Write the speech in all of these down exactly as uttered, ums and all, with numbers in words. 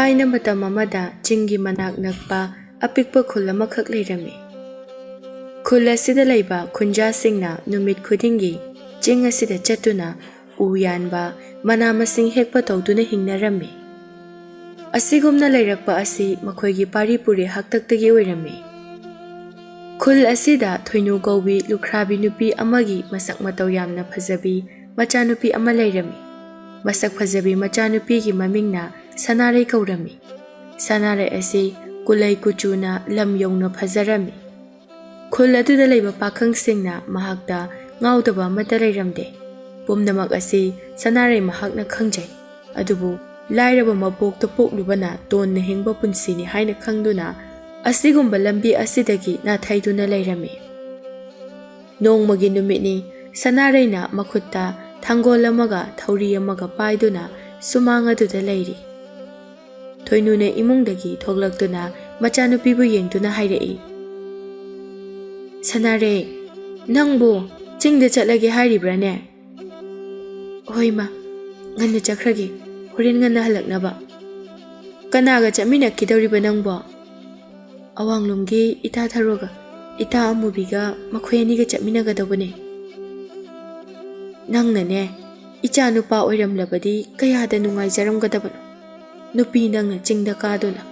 ꯊꯥꯏꯅ ꯃꯇꯝ ꯑꯃꯗ ꯆꯤꯡꯒꯤ ꯃꯅꯥꯛ ꯅꯛꯄ ꯑꯄꯤꯛꯄ ꯈꯨꯜ ꯑꯃꯈꯛ ꯂꯩꯔꯝꯃꯤ꯫ ꯈꯨꯜ ꯑꯁꯤꯗ ꯂꯩꯕ ꯈꯨꯟꯖꯥꯁꯤꯡꯅ ꯅꯨꯃꯤꯠ ꯈꯨꯗꯤꯡꯒꯤ ꯆꯤꯡ ꯑꯁꯤꯗ ꯆꯠꯇꯨꯅ ꯎ ꯌꯥꯟꯕ, ꯃꯅꯥ ꯃꯁꯤꯡ ꯍꯦꯛꯄ ꯇꯧꯗꯨꯅ ꯍꯤꯡꯅꯔꯝꯃꯤ꯫ ꯑꯁꯤꯒꯨꯝꯅ ꯂꯩꯔꯛꯄ ꯑꯁꯤ ꯃꯈꯣꯏꯒꯤ ꯄꯥꯔꯤ ꯄꯨꯔꯤ ꯍꯥꯛꯇꯛꯇꯒꯤ ꯑꯣꯏꯔꯝꯃꯤ꯫ ꯈꯨꯜ ꯑꯁꯤꯗ ꯊꯣꯏꯅꯨ ꯀꯧꯕꯤ ꯂꯨꯈ꯭ꯔꯥꯕꯤ ꯅꯨꯄꯤ ꯑꯃꯒꯤ ꯃꯁꯛ ꯃꯇꯧ ꯌꯥꯝꯅ ꯐꯖꯕꯤ ꯃꯆꯥꯅꯨꯄꯤ ꯑꯃ ꯂꯩꯔꯝꯃꯤ꯫ ꯃꯁꯛ ꯐꯖꯕꯤ ꯃꯆꯥꯅꯨꯄꯤꯒꯤ ꯃꯃꯤꯡꯅ ꯁꯅꯥꯔꯩ ꯀꯧꯔꯝꯃꯤ꯫ ꯁꯅꯥꯔꯩ ꯑꯁꯤ ꯀꯨꯂꯩ ꯀꯨꯆꯨꯅ ꯂꯝ ꯌꯧꯅ ꯐꯖꯔꯝꯃꯤ꯫ ꯈꯨꯜ ꯑꯗꯨꯗ ꯂꯩꯕ ꯄꯥꯈꯪꯁꯤꯡꯅ ꯃꯍꯥꯛꯇ ꯉꯥꯎꯗꯕ ꯑꯃꯠꯇ ꯂꯩꯔꯝꯗꯦ꯫ ꯄꯨꯝꯅꯃꯛ ꯑꯁꯤ ꯁꯅꯥꯔꯩ ꯃꯍꯥꯛꯅ ꯈꯪꯖꯩ꯫ ꯑꯗꯨꯕꯨ ꯂꯥꯏꯔꯕ ꯃꯄꯣꯛꯇ ꯄꯣꯛꯂꯨꯕꯅ ꯇꯣꯟꯅ ꯍꯤꯡꯕ ꯄꯨꯟꯁꯤꯅꯤ ꯍꯥꯏꯅ ꯈꯪꯗꯨꯅ ꯑꯁꯤꯒꯨꯝꯕ ꯂꯝꯕꯤ ꯑꯁꯤꯗꯒꯤ ꯅꯥꯊꯩꯗꯨꯅ ꯂꯩꯔꯝꯃꯤ꯫ ꯅꯣꯡꯃꯒꯤ ꯅꯨꯃꯤꯠꯅꯤ, ꯁꯅꯥꯔꯩꯅ ꯃꯈꯨꯠꯇ ꯊꯥꯡꯒꯣꯜ ꯑꯃꯒ ꯊꯧꯔꯤ ꯑꯃꯒ ꯄꯥꯏꯗꯨꯅ ꯁꯨꯃꯥꯡ ꯑꯗꯨꯗ ꯂꯩꯔꯤ꯫ ꯊꯣꯏꯅꯨꯅ ꯏꯃꯨꯡꯗꯒꯤ ꯊꯣꯛꯂꯛꯇꯨꯅ ꯃꯆꯥꯅꯨꯄꯤꯕꯨ ꯌꯦꯡꯗꯨꯅ ꯍꯥꯏꯔꯛꯏ, "ꯁꯅꯥꯔꯩ, ꯅꯪꯕꯨ ꯆꯤꯡꯗ ꯆꯠꯂꯒꯦ ꯍꯥꯏꯔꯤꯕ꯭ꯔꯥꯅꯦ?" "ꯍꯣꯏ ꯃꯥ, ꯉꯟꯅ ꯆꯠꯈ꯭ꯔꯒꯦ, ꯍꯣꯔꯦꯟ ꯉꯟꯅ ꯍꯜꯂꯛꯅꯕ꯫" "ꯀꯅꯥꯒ ꯆꯠꯃꯤꯟꯅꯈꯤꯗꯧꯔꯤꯕ ꯅꯪꯕꯣ?" "ꯑꯋꯥꯡꯂꯣꯝꯒꯤ ꯏꯇꯥ ꯊꯔꯣꯒ, ꯏꯇꯥ ꯑꯃꯨꯕꯤꯒ, ꯃꯈꯣꯏ ꯑꯅꯤꯒ ꯆꯠꯃꯤꯟꯅꯒꯗꯧꯕꯅꯦ꯫" "ꯅꯪꯅꯅꯦ, ꯏꯆꯥ ꯅꯨꯄꯥ ꯑꯣꯏꯔꯝꯂꯕꯗꯤ ꯀꯌꯥꯗ ꯅꯨꯡꯉꯥꯏꯖꯔꯝꯒꯗꯕꯅꯣ꯫ ꯅꯨꯄꯤ ꯅꯪꯅ ꯆꯤꯡꯗ ꯀꯥꯗꯨꯅ,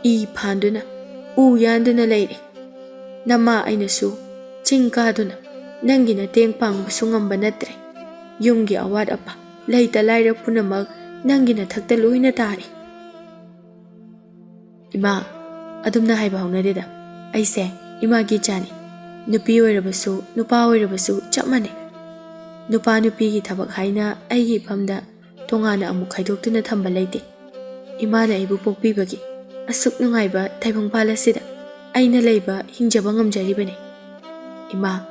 ꯏ ꯐꯥꯟꯗꯨꯅ, ꯎ ꯌꯥꯟꯗꯨꯅ ꯂꯩꯔꯦ꯫ ꯅꯃꯥ ꯑꯩꯅꯁꯨ ꯆꯤꯡ ꯀꯥꯗꯨꯅ ꯅꯪꯒꯤ ꯃꯇꯦꯡ ꯄꯥꯡꯕꯁꯨ ꯉꯝꯕ ꯅꯠꯇ꯭ꯔꯦ꯫ ꯌꯨꯝꯒꯤ ꯑꯋꯥꯠ ꯑꯄꯥ, ꯂꯩꯇ ꯂꯥꯏꯔ ꯄꯨꯝꯅꯃꯛ ꯅꯪꯒꯤ ꯅꯊꯛꯇ ꯂꯣꯏꯅ ꯇꯥꯔꯦ꯫" "ꯏꯃꯥ, ꯑꯗꯨꯝꯅ ꯍꯥꯏꯕ ꯍꯧꯅꯗꯦꯗ꯫ ꯑꯩꯁꯦ ꯏꯃꯥꯒꯤ ꯏꯆꯥꯅꯤ꯫ ꯅꯨꯄꯤ ꯑꯣꯏꯔꯕꯁꯨ, ꯅꯨꯄꯥ ꯑꯣꯏꯔꯕꯁꯨ ꯆꯞ ꯃꯥꯟꯅꯩ꯫ ꯅꯨꯄꯥ ꯅꯨꯄꯤꯒꯤ ꯊꯕꯛ ꯍꯥꯏꯅ ꯑꯩꯒꯤ ꯏꯐꯝꯗ ꯇꯣꯉꯥꯟꯅ ꯑꯃꯨꯛ ꯈꯥꯏꯗꯣꯛꯇꯨꯅ ꯊꯝꯕ ꯂꯩꯇꯦ꯫ ꯏꯃꯥꯅ ꯑꯩꯕꯨ ꯄꯣꯛꯄꯤꯕꯒꯤ ꯑꯁꯨꯛ ꯅꯨꯡꯉꯥꯏꯕ ꯇꯥꯏꯕꯪꯄꯥꯜ ꯑꯁꯤꯗ ꯑꯩꯅ ꯂꯩꯕ, ꯍꯤꯡꯖꯕ ꯉꯝꯖꯔꯤꯕꯅꯤ꯫ ꯏꯃꯥ,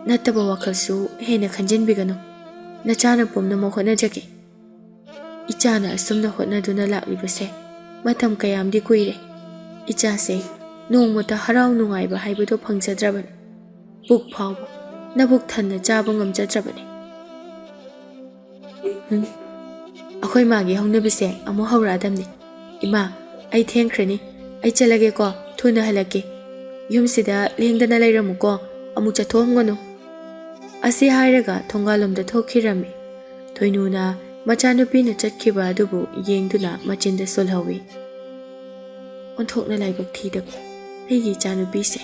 ꯅꯠꯇꯕ ꯋꯥꯈꯜꯁꯨ ꯍꯦꯟꯅ ꯈꯟꯖꯤꯟꯕꯤꯒꯅꯨ꯫ ꯅꯆꯥꯅ ꯄꯨꯝꯅꯃꯛ ꯍꯣꯠꯅꯖꯒꯦ꯫" "ꯏꯆꯥꯅ ꯑꯁꯨꯝꯅ ꯍꯣꯠꯅꯗꯨꯅ ꯂꯥꯛꯂꯤꯕꯁꯦ ꯃꯇꯝ ꯀꯌꯥꯝꯗꯤ ꯀꯨꯏꯔꯦ꯫ ꯏꯆꯥꯁꯦ ꯅꯣꯡꯃꯇ ꯍꯔꯥꯎ ꯅꯨꯡꯉꯥꯏꯕ ꯍꯥꯏꯕꯗꯨ ꯐꯪꯖꯗ꯭ꯔꯕꯅꯤ꯫ ꯄꯨꯛ ꯐꯥꯎꯕ ꯅꯕꯨꯛ ꯊꯟꯅ ꯆꯥꯕ ꯉꯝꯖꯗ꯭ꯔꯕꯅꯤ꯫" ꯎꯝ, ꯑꯩꯈꯣꯏ ꯃꯥꯒꯤ ꯍꯧꯅꯕꯤꯁꯦ ꯑꯃꯨꯛ ꯍꯧꯔꯛꯑꯗꯝꯅꯤ꯫ "ꯏꯃꯥ, ꯑꯩ ꯊꯦꯡꯈ꯭ꯔꯅꯤ꯫ ꯑꯩ ꯆꯠꯂꯒꯦꯀꯣ, ꯊꯨꯅ ꯍꯜꯂꯛꯀꯦ꯫ ꯌꯨꯝꯁꯤꯗ ꯂꯦꯡꯗꯅ ꯂꯩꯔꯝꯃꯨꯀꯣ, ꯑꯃꯨꯛ ꯆꯠꯊꯣꯛꯑꯝꯒꯅꯨ"꯫ ꯑꯁꯤ ꯍꯥꯏꯔꯒ ꯊꯣꯡꯒꯥꯜꯂꯣꯝꯗ ꯊꯣꯛꯈꯤꯔꯝꯃꯤ꯫ ꯊꯣꯏꯅꯨꯅ ꯃꯆꯥꯅꯨꯄꯤꯅ ꯆꯠꯈꯤꯕ ꯑꯗꯨꯕꯨ ꯌꯦꯡꯗꯨꯅ ꯃꯆꯤꯟꯗ ꯁꯣꯜꯍꯧꯏ꯫ "ꯑꯣꯟꯊꯣꯛꯅ ꯂꯥꯏꯕꯛ ꯊꯤꯗꯀꯣ, ꯑꯩꯒꯤ ꯏꯆꯥꯅꯨꯄꯤꯁꯦ꯫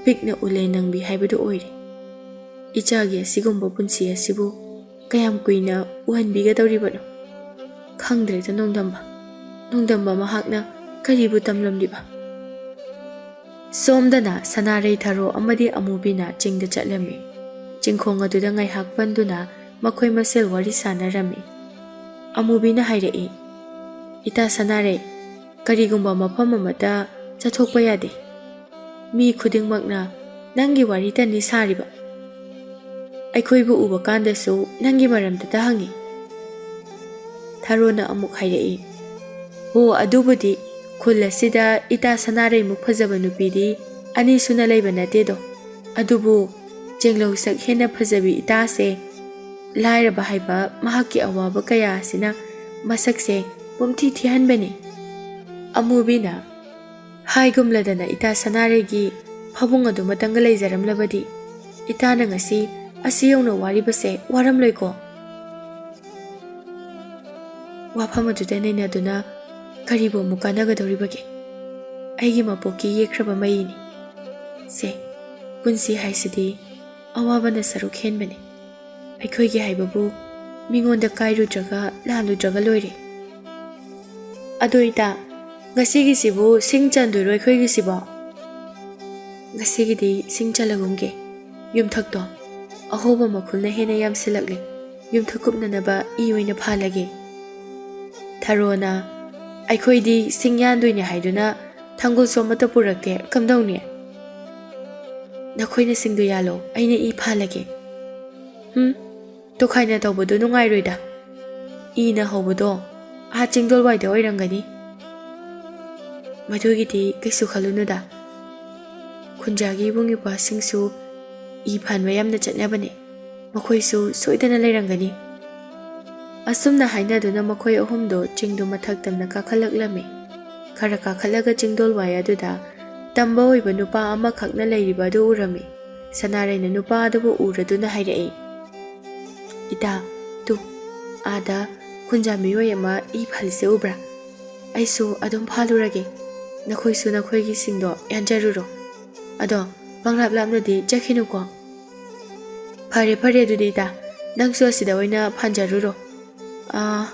ꯄꯤꯛꯅ ꯎꯂꯦꯟ ꯅꯪꯕꯤ ꯍꯥꯏꯕꯗꯨ ꯑꯣꯏꯔꯦ꯫ ꯏꯆꯥꯒꯤ ꯑꯁꯤꯒꯨꯝꯕ ꯄꯨꯟꯁꯤ ꯑꯁꯤꯕꯨ ꯀꯌꯥꯝ ꯀꯨꯏꯅ ꯎꯍꯟꯕꯤꯒꯗꯧꯔꯤꯕꯅꯣ? ꯈꯪꯗ꯭ꯔꯦꯗ ꯅꯣꯡꯗꯝꯕ꯫ ꯅꯣꯡꯗꯝꯕ ꯃꯍꯥꯛꯅ ꯀꯔꯤꯕꯨ ꯇꯝꯂꯝꯂꯤꯕ?" ꯁꯣꯝꯗꯅ ꯁꯅꯥꯔꯩ, ꯊꯔꯣ ꯑꯃꯗꯤ ꯑꯃꯨꯕꯤꯅ ꯆꯤꯡꯗ ꯆꯠꯂꯝꯃꯤ꯫ ꯆꯤꯡꯈꯣꯡ ꯑꯗꯨꯗ ꯉꯥꯏꯍꯥꯛ ꯄꯟꯗꯨꯅ ꯃꯈꯣꯏ ꯃꯁꯦꯜ ꯋꯥꯔꯤ ꯁꯥꯟꯅꯔꯝꯃꯤ꯫ ꯑꯃꯨꯕꯤꯅ ꯍꯥꯏꯔꯛꯏ, "ꯏꯇꯥ ꯁꯅꯥꯔꯩ, ꯀꯔꯤꯒꯨꯝꯕ ꯃꯐꯝ ꯑꯃꯗ ꯆꯠꯊꯣꯛꯄ ꯌꯥꯗꯦ꯫ ꯃꯤ ꯈꯨꯗꯤꯡꯃꯛꯅ ꯅꯪꯒꯤ ꯋꯥꯔꯤꯇꯅꯤ ꯁꯥꯔꯤꯕ꯫ ꯑꯩꯈꯣꯏꯕꯨ ꯎꯕ ꯀꯥꯟꯗꯁꯨ ꯅꯪꯒꯤ ꯃꯔꯝꯗꯇ ꯍꯪꯉꯤ"꯫ ꯊꯔꯣꯅ ꯑꯃꯨꯛ ꯍꯥꯏꯔꯛꯏ, "ꯍꯣ, ꯑꯗꯨꯕꯨꯗꯤ ꯈꯨꯜ ꯑꯁꯤꯗ ꯏꯇꯥ ꯁꯅꯥꯔꯩꯃꯨꯛ ꯐꯖꯕ ꯅꯨꯄꯤꯗꯤ ꯑꯅꯤ ꯁꯨꯅ ꯂꯩꯕ ꯅꯠꯇꯦꯗꯣ꯫ ꯑꯗꯨꯕꯨ ꯆꯦꯡꯂꯧ ꯁꯛ ꯍꯦꯟꯅ ꯐꯖꯕꯤ ꯏꯇꯥꯁꯦ ꯂꯥꯏꯔꯕ ꯍꯥꯏꯕ ꯃꯍꯥꯛꯀꯤ ꯑꯋꯥꯕ ꯀꯌꯥ ꯑꯁꯤꯅ ꯃꯁꯛꯁꯦ ꯄꯨꯝꯊꯤ ꯊꯤꯍꯟꯕꯅꯤ"꯫ ꯑꯃꯨꯕꯤꯅ, "ꯍꯥꯏꯒꯨꯝꯂꯗꯅ ꯏꯇꯥ ꯁꯅꯥꯔꯩꯒꯤ ꯐꯕꯨꯡ ꯑꯗꯨꯃꯇꯪꯒ ꯂꯩꯖꯔꯝꯂꯕꯗꯤ ꯏꯇꯥꯅ ꯉꯁꯤ ꯑꯁꯤ ꯌꯧꯅ ꯋꯥꯔꯤꯕꯁꯦ ꯋꯥꯔꯝꯂꯣꯏꯀꯣ꯫ ꯋꯥꯐꯝ ꯑꯗꯨꯗ ꯅꯩꯅꯗꯨꯅ ꯀꯔꯤꯕꯨ ꯑꯃꯨꯛ ꯀꯥꯟꯅꯒꯗꯧꯔꯤꯕꯒꯦ? ꯑꯩꯒꯤ ꯃꯄꯣꯛꯀꯤ ꯌꯦꯛꯈ꯭ꯔꯕ ꯃꯩꯅꯤ꯫ ꯁꯦ, ꯄꯨꯟꯁꯤ ꯍꯥꯏꯁꯤꯗꯤ ꯑꯋꯥꯕꯅ ꯁꯔꯨꯛ ꯍꯦꯟꯕꯅꯤ꯫ ꯑꯩꯈꯣꯏꯒꯤ ꯍꯥꯏꯕꯕꯨ ꯃꯤꯉꯣꯟꯗ ꯀꯥꯏꯔꯨꯗ꯭ꯔꯒ ꯂꯥꯜꯂꯨꯗ꯭ꯔꯒ ꯂꯣꯏꯔꯦ꯫ ꯑꯗꯣ ꯏꯇꯥ, ꯉꯁꯤꯒꯤꯁꯤꯕꯨ ꯁꯤꯡ ꯆꯟꯗꯣꯏꯔꯣ ꯑꯩꯈꯣꯏꯒꯤꯁꯤꯕꯣ?" "ꯉꯁꯤꯒꯤꯗꯤ ꯁꯤꯡ ꯆꯜꯂꯒꯨꯝꯒꯦ꯫ ꯌꯨꯝꯊꯛꯇꯣ ꯑꯍꯣꯕ ꯃꯈꯨꯜꯅ ꯍꯦꯟꯅ ꯌꯥꯝꯁꯤꯜꯂꯛꯂꯦ꯫ ꯌꯨꯝꯊꯛ ꯀꯨꯞꯅꯅꯕ ꯏ ꯑꯣꯏꯅ ꯐꯥꯜꯂꯒꯦ"꯫ ꯊꯔꯣꯅ, "ꯑꯩꯈꯣꯏꯗꯤ ꯁꯤꯡ ꯌꯥꯟꯗꯣꯏꯅꯦ ꯍꯥꯏꯗꯨꯅ ꯊꯥꯡꯒꯨꯜꯁꯨ ꯑꯃꯠꯇ ꯄꯨꯔꯛꯇꯦ, ꯀꯝꯗꯧꯅꯤ?" "ꯅꯈꯣꯏꯅ ꯁꯤꯡꯗꯣ ꯌꯥꯜꯂꯣ, ꯑꯩꯅ ꯏ ꯐꯥꯜꯂꯒꯦ"꯫ "ꯍꯨꯝ, ꯇꯣꯈꯥꯏꯅ ꯇꯧꯕꯗꯣ ꯅꯨꯡꯉꯥꯏꯔꯣꯏꯗ꯫ ꯏꯅ ꯍꯧꯕꯗꯣ ꯑꯥ ꯆꯤꯡꯗꯣꯜꯋꯥꯏꯗ ꯑꯣꯏꯔꯝꯒꯅꯤ"꯫ "ꯃꯗꯨꯒꯤꯗꯤ ꯀꯩꯁꯨ ꯈꯜꯂꯨꯅꯨꯗ꯫ ꯈꯨꯟꯖꯥꯒꯤ ꯏꯕꯨꯡ ꯏꯄ꯭ꯋꯥꯁꯤꯡꯁꯨ ꯏ ꯐꯥꯟꯕ ꯌꯥꯝꯅ ꯆꯠꯅꯕꯅꯦ꯫ ꯃꯈꯣꯏꯁꯨ ꯁꯣꯏꯗꯅ ꯂꯩꯔꯝꯒꯅꯤ"꯫ ꯑꯁꯨꯝꯅ ꯍꯥꯏꯅꯗꯨꯅ ꯃꯈꯣꯏ ꯑꯍꯨꯝꯗꯣ ꯆꯤꯡꯗꯨ ꯃꯊꯛ ꯇꯝꯅ ꯀꯥꯈꯠꯂꯛꯂꯝꯃꯤ꯫ ꯈꯔ ꯀꯥꯈꯠꯂꯒ ꯆꯤꯡꯗꯣꯜ ꯋꯥꯏ ꯑꯗꯨꯗ ꯇꯝꯕ ꯑꯣꯏꯕ ꯅꯨꯄꯥ ꯑꯃꯈꯛꯅ ꯂꯩꯔꯤꯕ ꯑꯗꯨ ꯎꯔꯝꯃꯤ꯫ ꯁꯅꯥꯔꯩꯅ ꯅꯨꯄꯥ ꯑꯗꯨꯕꯨ ꯎꯔꯗꯨꯅ ꯍꯥꯏꯔꯛꯏ, "ꯏꯇꯥ, ꯇꯨ, ꯑꯥꯗ ꯈꯨꯟꯖꯥ ꯃꯤꯑꯣꯏ ꯑꯃ ꯏ ꯐꯥꯜꯂꯤꯁꯦ ꯎꯕ꯭ꯔꯥ? ꯑꯩꯁꯨ ꯑꯗꯨꯝ ꯐꯥꯜꯂꯨꯔꯒꯦ꯫ ꯅꯈꯣꯏꯁꯨ ꯅꯈꯣꯏꯒꯤꯁꯤꯡꯗꯣ ꯌꯥꯟꯖꯔꯨꯔꯣ꯫ ꯑꯗꯣ ꯄꯪꯂꯥꯞ ꯂꯥꯞꯅꯗꯤ ꯆꯠꯈꯤꯅꯨꯀꯣ꯫ ꯐꯔꯦ, ꯐꯔꯦ, ꯑꯗꯨꯗꯤ ꯏꯇꯥ, ꯅꯪꯁꯨ ꯑꯁꯤꯗ ꯑꯣꯏꯅ ꯐꯥꯟꯖꯔꯨꯔꯣ꯫ ꯑꯥ,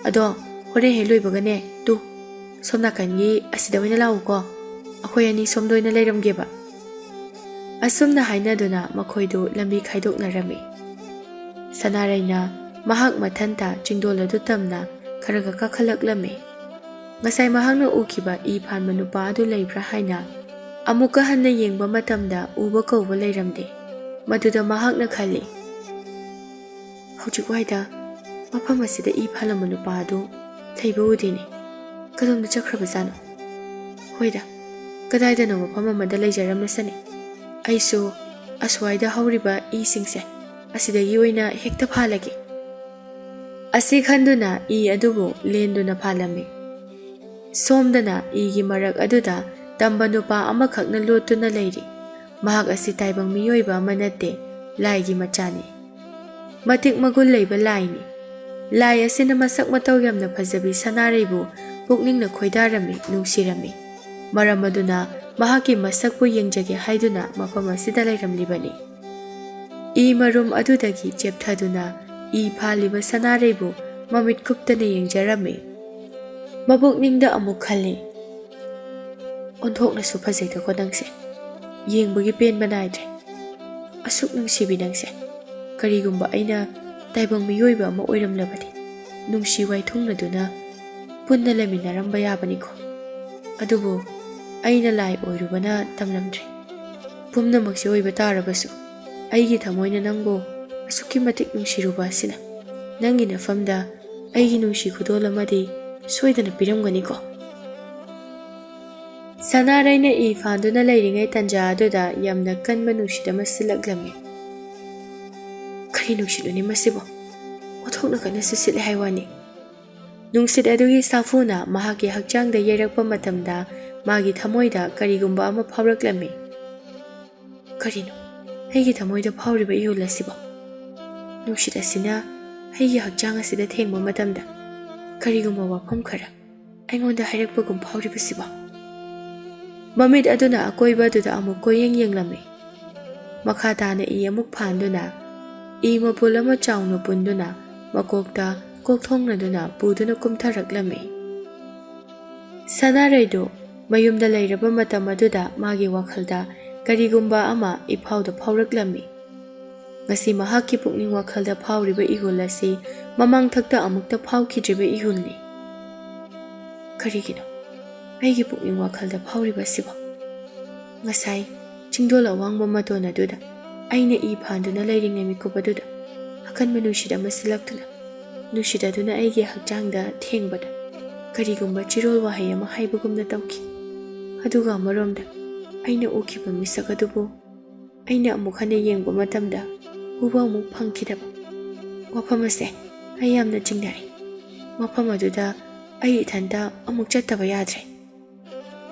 ꯑꯗꯣ ꯍꯣꯔꯦꯟ ꯍꯦꯛ ꯂꯣꯏꯕꯒꯅꯦ, ꯇꯨ, ꯁꯣꯝ ꯅꯥꯀꯟꯒꯤ ꯑꯁꯤꯗ ꯑꯣꯏꯅ ꯂꯥꯛꯎꯀꯣ꯫ ꯑꯩꯈꯣꯏ ꯑꯅꯤ ꯁꯣꯝꯗ ꯑꯣꯏꯅ ꯂꯩꯔꯝꯒꯦꯕ꯫" ꯑꯁꯨꯝꯅ ꯍꯥꯏꯅꯗꯨꯅ ꯃꯈꯣꯏꯗꯨ ꯂꯝꯕꯤ ꯈꯥꯏꯗꯣꯛꯅꯔꯝꯃꯤ꯫ ꯁꯅꯥꯔꯩꯅ ꯃꯍꯥꯛ ꯃꯊꯟꯇ ꯆꯤꯡꯗꯣꯜ ꯑꯗꯨ ꯇꯝꯅ ꯈꯔꯒ ꯀꯥꯈꯠꯂꯛꯂꯝꯃꯤ꯫ ꯉꯁꯥꯏ ꯃꯍꯥꯛꯅ ꯎꯈꯤꯕ ꯏ ꯐꯥꯟꯕ ꯅꯨꯄꯥ ꯑꯗꯨ ꯂꯩꯕ꯭ꯔꯥ ꯍꯥꯏꯅ ꯑꯃꯨꯛꯀ ꯍꯟꯅ ꯌꯦꯡꯕ ꯃꯇꯝꯗ ꯎꯕ ꯀꯧꯕ ꯂꯩꯔꯝꯗꯦ꯫ ꯃꯗꯨꯗ ꯃꯍꯥꯛꯅ ꯈꯜꯂꯤ, "ꯍꯧꯖꯤꯛ ꯋꯥꯏꯗ ꯃꯐꯝ ꯑꯁꯤꯗ ꯏ ꯐꯥꯜꯂꯝꯕ ꯅꯨꯄꯥ ꯑꯗꯨ ꯂꯩꯕ ꯎꯗꯦꯅꯦ꯫ ꯀꯗꯣꯝꯗ ꯆꯠꯈ꯭ꯔꯕꯖꯥꯠꯅꯣ? ꯍꯣꯏꯗ, ꯀꯗꯥꯏꯗꯅꯣ ꯃꯐꯝ ꯑꯃꯗ ꯂꯩꯖꯔꯝꯂꯁꯅꯤ꯫ ꯑꯩꯁꯨ ꯑꯁ꯭ꯋꯥꯏꯗ ꯍꯧꯔꯤꯕ ꯏꯁꯤꯡꯁꯦ ꯑꯁꯤꯗꯒꯤ ꯑꯣꯏꯅ ꯍꯦꯛꯇ ꯐꯥꯜꯂꯒꯦ꯫" ꯑꯁꯤ ꯈꯟꯗꯨꯅ ꯏ ꯑꯗꯨꯕꯨ ꯂꯦꯟꯗꯨꯅ ꯐꯥꯜꯂꯝꯃꯤ꯫ ꯁꯣꯝꯗꯅ ꯏꯒꯤ ꯃꯔꯛ ꯑꯗꯨꯗ ꯇꯝꯕ ꯅꯨꯄꯥ ꯑꯃꯈꯛꯅ ꯂꯣꯠꯇꯨꯅ ꯂꯩꯔꯤ꯫ ꯃꯍꯥꯛ ꯑꯁꯤ ꯇꯥꯏꯕꯪ ꯃꯤꯑꯣꯏꯕ ꯑꯃ ꯅꯠꯇꯦ, ꯂꯥꯏꯒꯤ ꯃꯆꯥꯅꯤ꯫ ꯃꯇꯤꯛ ꯃꯒꯨꯟ ꯂꯩꯕ ꯂꯥꯏꯅꯤ꯫ ꯂꯥꯏ ꯑꯁꯤꯅ ꯃꯁꯛ ꯃꯇꯧ ꯌꯥꯝꯅ ꯐꯖꯕꯤ ꯁꯅꯥꯔꯩꯕꯨ ꯄꯨꯛꯅꯤꯡꯅ ꯈꯣꯏꯗꯥꯔꯝꯃꯤ, ꯅꯨꯡꯁꯤꯔꯝꯃꯤ꯫ ꯃꯔꯝ ꯑꯗꯨꯅ ꯃꯍꯥꯛꯀꯤ ꯃꯁꯛꯄꯨ ꯌꯦꯡꯖꯒꯦ ꯍꯥꯏꯗꯨꯅ ꯃꯐꯝ ꯑꯁꯤꯗ ꯂꯩꯔꯝꯂꯤꯕꯅꯤ꯫ ꯏ ꯃꯔꯨꯝ ꯑꯗꯨꯗꯒꯤ ꯆꯦꯞꯊꯗꯨꯅ ꯏ ꯐꯥꯜꯂꯤꯕ ꯁꯅꯥꯔꯩꯕꯨ ꯃꯃꯤꯠ ꯀꯨꯞꯇꯅ ꯌꯦꯡꯖꯔꯝꯃꯤ꯫ ꯃꯄꯨꯛꯅꯤꯡꯗ ꯑꯃꯨꯛ ꯈꯜꯂꯤ, "ꯑꯣꯟꯊꯣꯛꯅꯁꯨ ꯐꯖꯩꯗꯀꯣ ꯅꯪꯁꯦ꯫ ꯌꯦꯡꯕꯒꯤ ꯄꯦꯟꯕ ꯅꯥꯏꯗ꯭ꯔꯦ꯫ ꯑꯁꯨꯛ ꯅꯨꯡꯁꯤꯕꯤ ꯅꯪꯁꯦ꯫ ꯀꯔꯤꯒꯨꯝꯕ ꯑꯩꯅ ꯇꯥꯏꯕꯪ ꯃꯤꯑꯣꯏꯕ ꯑꯃ ꯑꯣꯏꯔꯝꯂꯕꯗꯤ ꯅꯨꯡꯁꯤ ꯋꯥꯏꯊꯨꯡꯅꯗꯨꯅ ꯄꯨꯟꯅ ꯂꯩꯃꯤꯟꯅꯔꯝꯕ ꯌꯥꯕꯅꯤꯀꯣ꯫ ꯑꯗꯨꯕꯨ ꯑꯩꯅ ꯂꯥꯏ ꯑꯣꯏꯔꯨꯕꯅ ꯇꯝꯂꯝꯗ꯭ꯔꯦ꯫ ꯄꯨꯝꯅꯃꯛꯁꯦ ꯑꯣꯏꯕ ꯇꯥꯔꯕꯁꯨ, ꯑꯩꯒꯤ ꯊꯃꯣꯏꯅ ꯅꯪꯕꯨ ꯑꯁꯨꯛꯀꯤ ꯃꯇꯤꯛ ꯅꯨꯡꯁꯤꯔꯨꯕ ꯑꯁꯤꯅ ꯅꯪꯒꯤ ꯅꯐꯝꯗ ꯑꯩꯒꯤ ꯅꯨꯡꯁꯤ ꯈꯨꯗꯣꯜ ꯑꯃꯗꯤ ꯁꯣꯏꯗꯅ ꯄꯤꯔꯝꯒꯅꯤꯀꯣ꯫" ꯁꯅꯥꯔꯩꯅ ꯏ ꯐꯥꯟꯗꯨꯅ ꯂꯩꯔꯤꯉꯩ ꯇꯟꯖꯥ ꯑꯗꯨꯗ ꯌꯥꯝꯅ ꯀꯟꯕ ꯅꯨꯡꯁꯤꯠ ꯑꯃ ꯁꯤꯜꯂꯛꯂꯝꯃꯤ꯫ "ꯀꯔꯤ ꯅꯨꯡꯁꯤꯠꯅꯣꯅꯦ ꯃꯁꯤꯕꯣ? ꯑꯣꯟꯊꯣꯛꯅ ꯀꯟꯅꯁꯨ ꯁꯤꯠꯂꯦ ꯍꯥꯏ ꯋꯥꯅꯤ꯫ ꯅꯨꯡꯁꯤꯠ ꯑꯗꯨꯒꯤ ꯁꯥꯐꯨꯅ ꯃꯍꯥꯛꯀꯤ ꯍꯛꯆꯥꯡꯗ ꯌꯩꯔꯛꯄ ꯃꯇꯝꯗ ꯃꯥꯒꯤ ꯊꯃꯣꯏꯗ ꯀꯔꯤꯒꯨꯝꯕ ꯑꯃ ꯐꯥꯎꯔꯛꯂꯝꯃꯤ꯫ ꯀꯔꯤꯅꯣ ꯑꯩꯒꯤ ꯊꯃꯣꯏꯗ ꯐꯥꯎꯔꯤꯕ ꯏꯍꯨꯜ ꯑꯁꯤꯕꯣ? ꯅꯨꯡꯁꯤꯠ ꯑꯁꯤꯅ ꯑꯩꯒꯤ ꯍꯛꯆꯥꯡ ꯑꯁꯤꯗ ꯊꯦꯡꯕ ꯃꯇꯝꯗ ꯀꯔꯤꯒꯨꯝꯕ ꯋꯥꯐꯝ ꯈꯔ ꯑꯩꯉꯣꯟꯗ ꯍꯥꯏꯔꯛꯄꯒꯨꯝ ꯐꯥꯎꯔꯤꯕꯁꯤꯕꯣ? ꯃꯃꯤꯠ ꯑꯗꯨꯅ ꯑꯀꯣꯏꯕ ꯑꯗꯨꯗ ꯑꯃꯨꯛ ꯀꯣꯏꯌꯦꯡ ꯌꯦꯡꯂꯝꯃꯤ꯫ ꯃꯈꯥ ꯇꯥꯅ ꯏ ꯑꯃꯨꯛ ꯐꯥꯟꯗꯨꯅ, ꯏ ꯃꯄꯨꯜ ꯑꯃ ꯆꯥꯎꯅ ꯄꯨꯟꯗꯨꯅ, ꯃꯀꯣꯛꯇ ꯀꯣꯛ ꯊꯣꯡꯅꯗꯨꯅ ꯄꯨꯗꯨꯅ ꯀꯨꯝꯊꯔꯛꯂꯝꯃꯤ꯫ ꯁꯅꯥꯔꯩꯗꯨ ꯃꯌꯨꯝꯗ ꯂꯩꯔꯕ ꯃꯇꯝ ꯑꯗꯨꯗ ꯃꯥꯒꯤ ꯋꯥꯈꯜꯗ ꯀꯔꯤꯒꯨꯝꯕ ꯑꯃ ꯏꯐꯥꯎꯗ ꯐꯥꯎꯔꯛꯂꯝꯃꯤ꯫ ꯉꯁꯤ ꯃꯍꯥꯛꯀꯤ ꯄꯨꯛꯅꯤꯡ ꯋꯥꯈꯜꯗ ꯐꯥꯎꯔꯤꯕ ꯏꯍꯨꯜ ꯑꯁꯤ ꯃꯃꯥꯡꯊꯛꯇ ꯑꯃꯨꯛꯇ ꯐꯥꯎꯈꯤꯗ꯭ꯔꯤꯕ ꯏꯍꯨꯜꯅꯤ꯫ ꯀꯔꯤꯒꯤꯅꯣ ꯑꯩꯒꯤ ꯄꯨꯛꯅꯤꯡ ꯋꯥꯈꯜꯗ ꯐꯥꯎꯔꯤꯕ ꯑꯁꯤꯕꯣ? ꯉꯁꯥꯏ ꯆꯤꯡꯗꯣꯜ ꯑꯋꯥꯡꯕ ꯃꯇꯣꯟ ꯑꯗꯨꯗ ꯑꯩꯅ ꯏ ꯐꯥꯟꯗꯨꯅ ꯂꯩꯔꯤꯉꯩ ꯃꯤꯀꯨꯞ ꯑꯗꯨꯗ ꯑꯀꯟꯕ ꯅꯨꯡꯁꯤꯠ ꯑꯃ ꯁꯤꯜꯂꯛꯇꯨꯅ, ꯅꯨꯡꯁꯤꯠ ꯑꯗꯨꯅ ꯑꯩꯒꯤ ꯍꯛꯆꯥꯡꯗ ꯊꯦꯡꯕꯗ ꯀꯔꯤꯒꯨꯝꯕ ꯆꯤꯔꯣꯜ ꯋꯥꯍꯩ ꯑꯃ ꯍꯥꯏꯕꯒꯨꯝꯅ ꯇꯧꯈꯤ꯫ ꯑꯗꯨꯒ ꯑꯃꯔꯣꯝꯗ ꯑꯩꯅ ꯎꯈꯤꯕ ꯃꯤꯁꯛ ꯑꯗꯨꯕꯨ ꯑꯩꯅ ꯑꯃꯨꯛ ꯍꯟꯅ ꯌꯦꯡꯕ ꯃꯇꯝꯗ ꯎꯕ ꯑꯃꯨꯛ ꯐꯪꯈꯤꯗꯕ꯫ ꯋꯥꯐꯝ ꯑꯁꯦ ꯑꯩ ꯌꯥꯝꯅ ꯆꯤꯡꯅꯔꯦ꯫ ꯃꯐꯝ ꯑꯗꯨꯗ ꯑꯩ ꯏꯊꯟꯇ ꯑꯃꯨꯛ ꯆꯠꯇꯕ ꯌꯥꯗ꯭ꯔꯦ꯫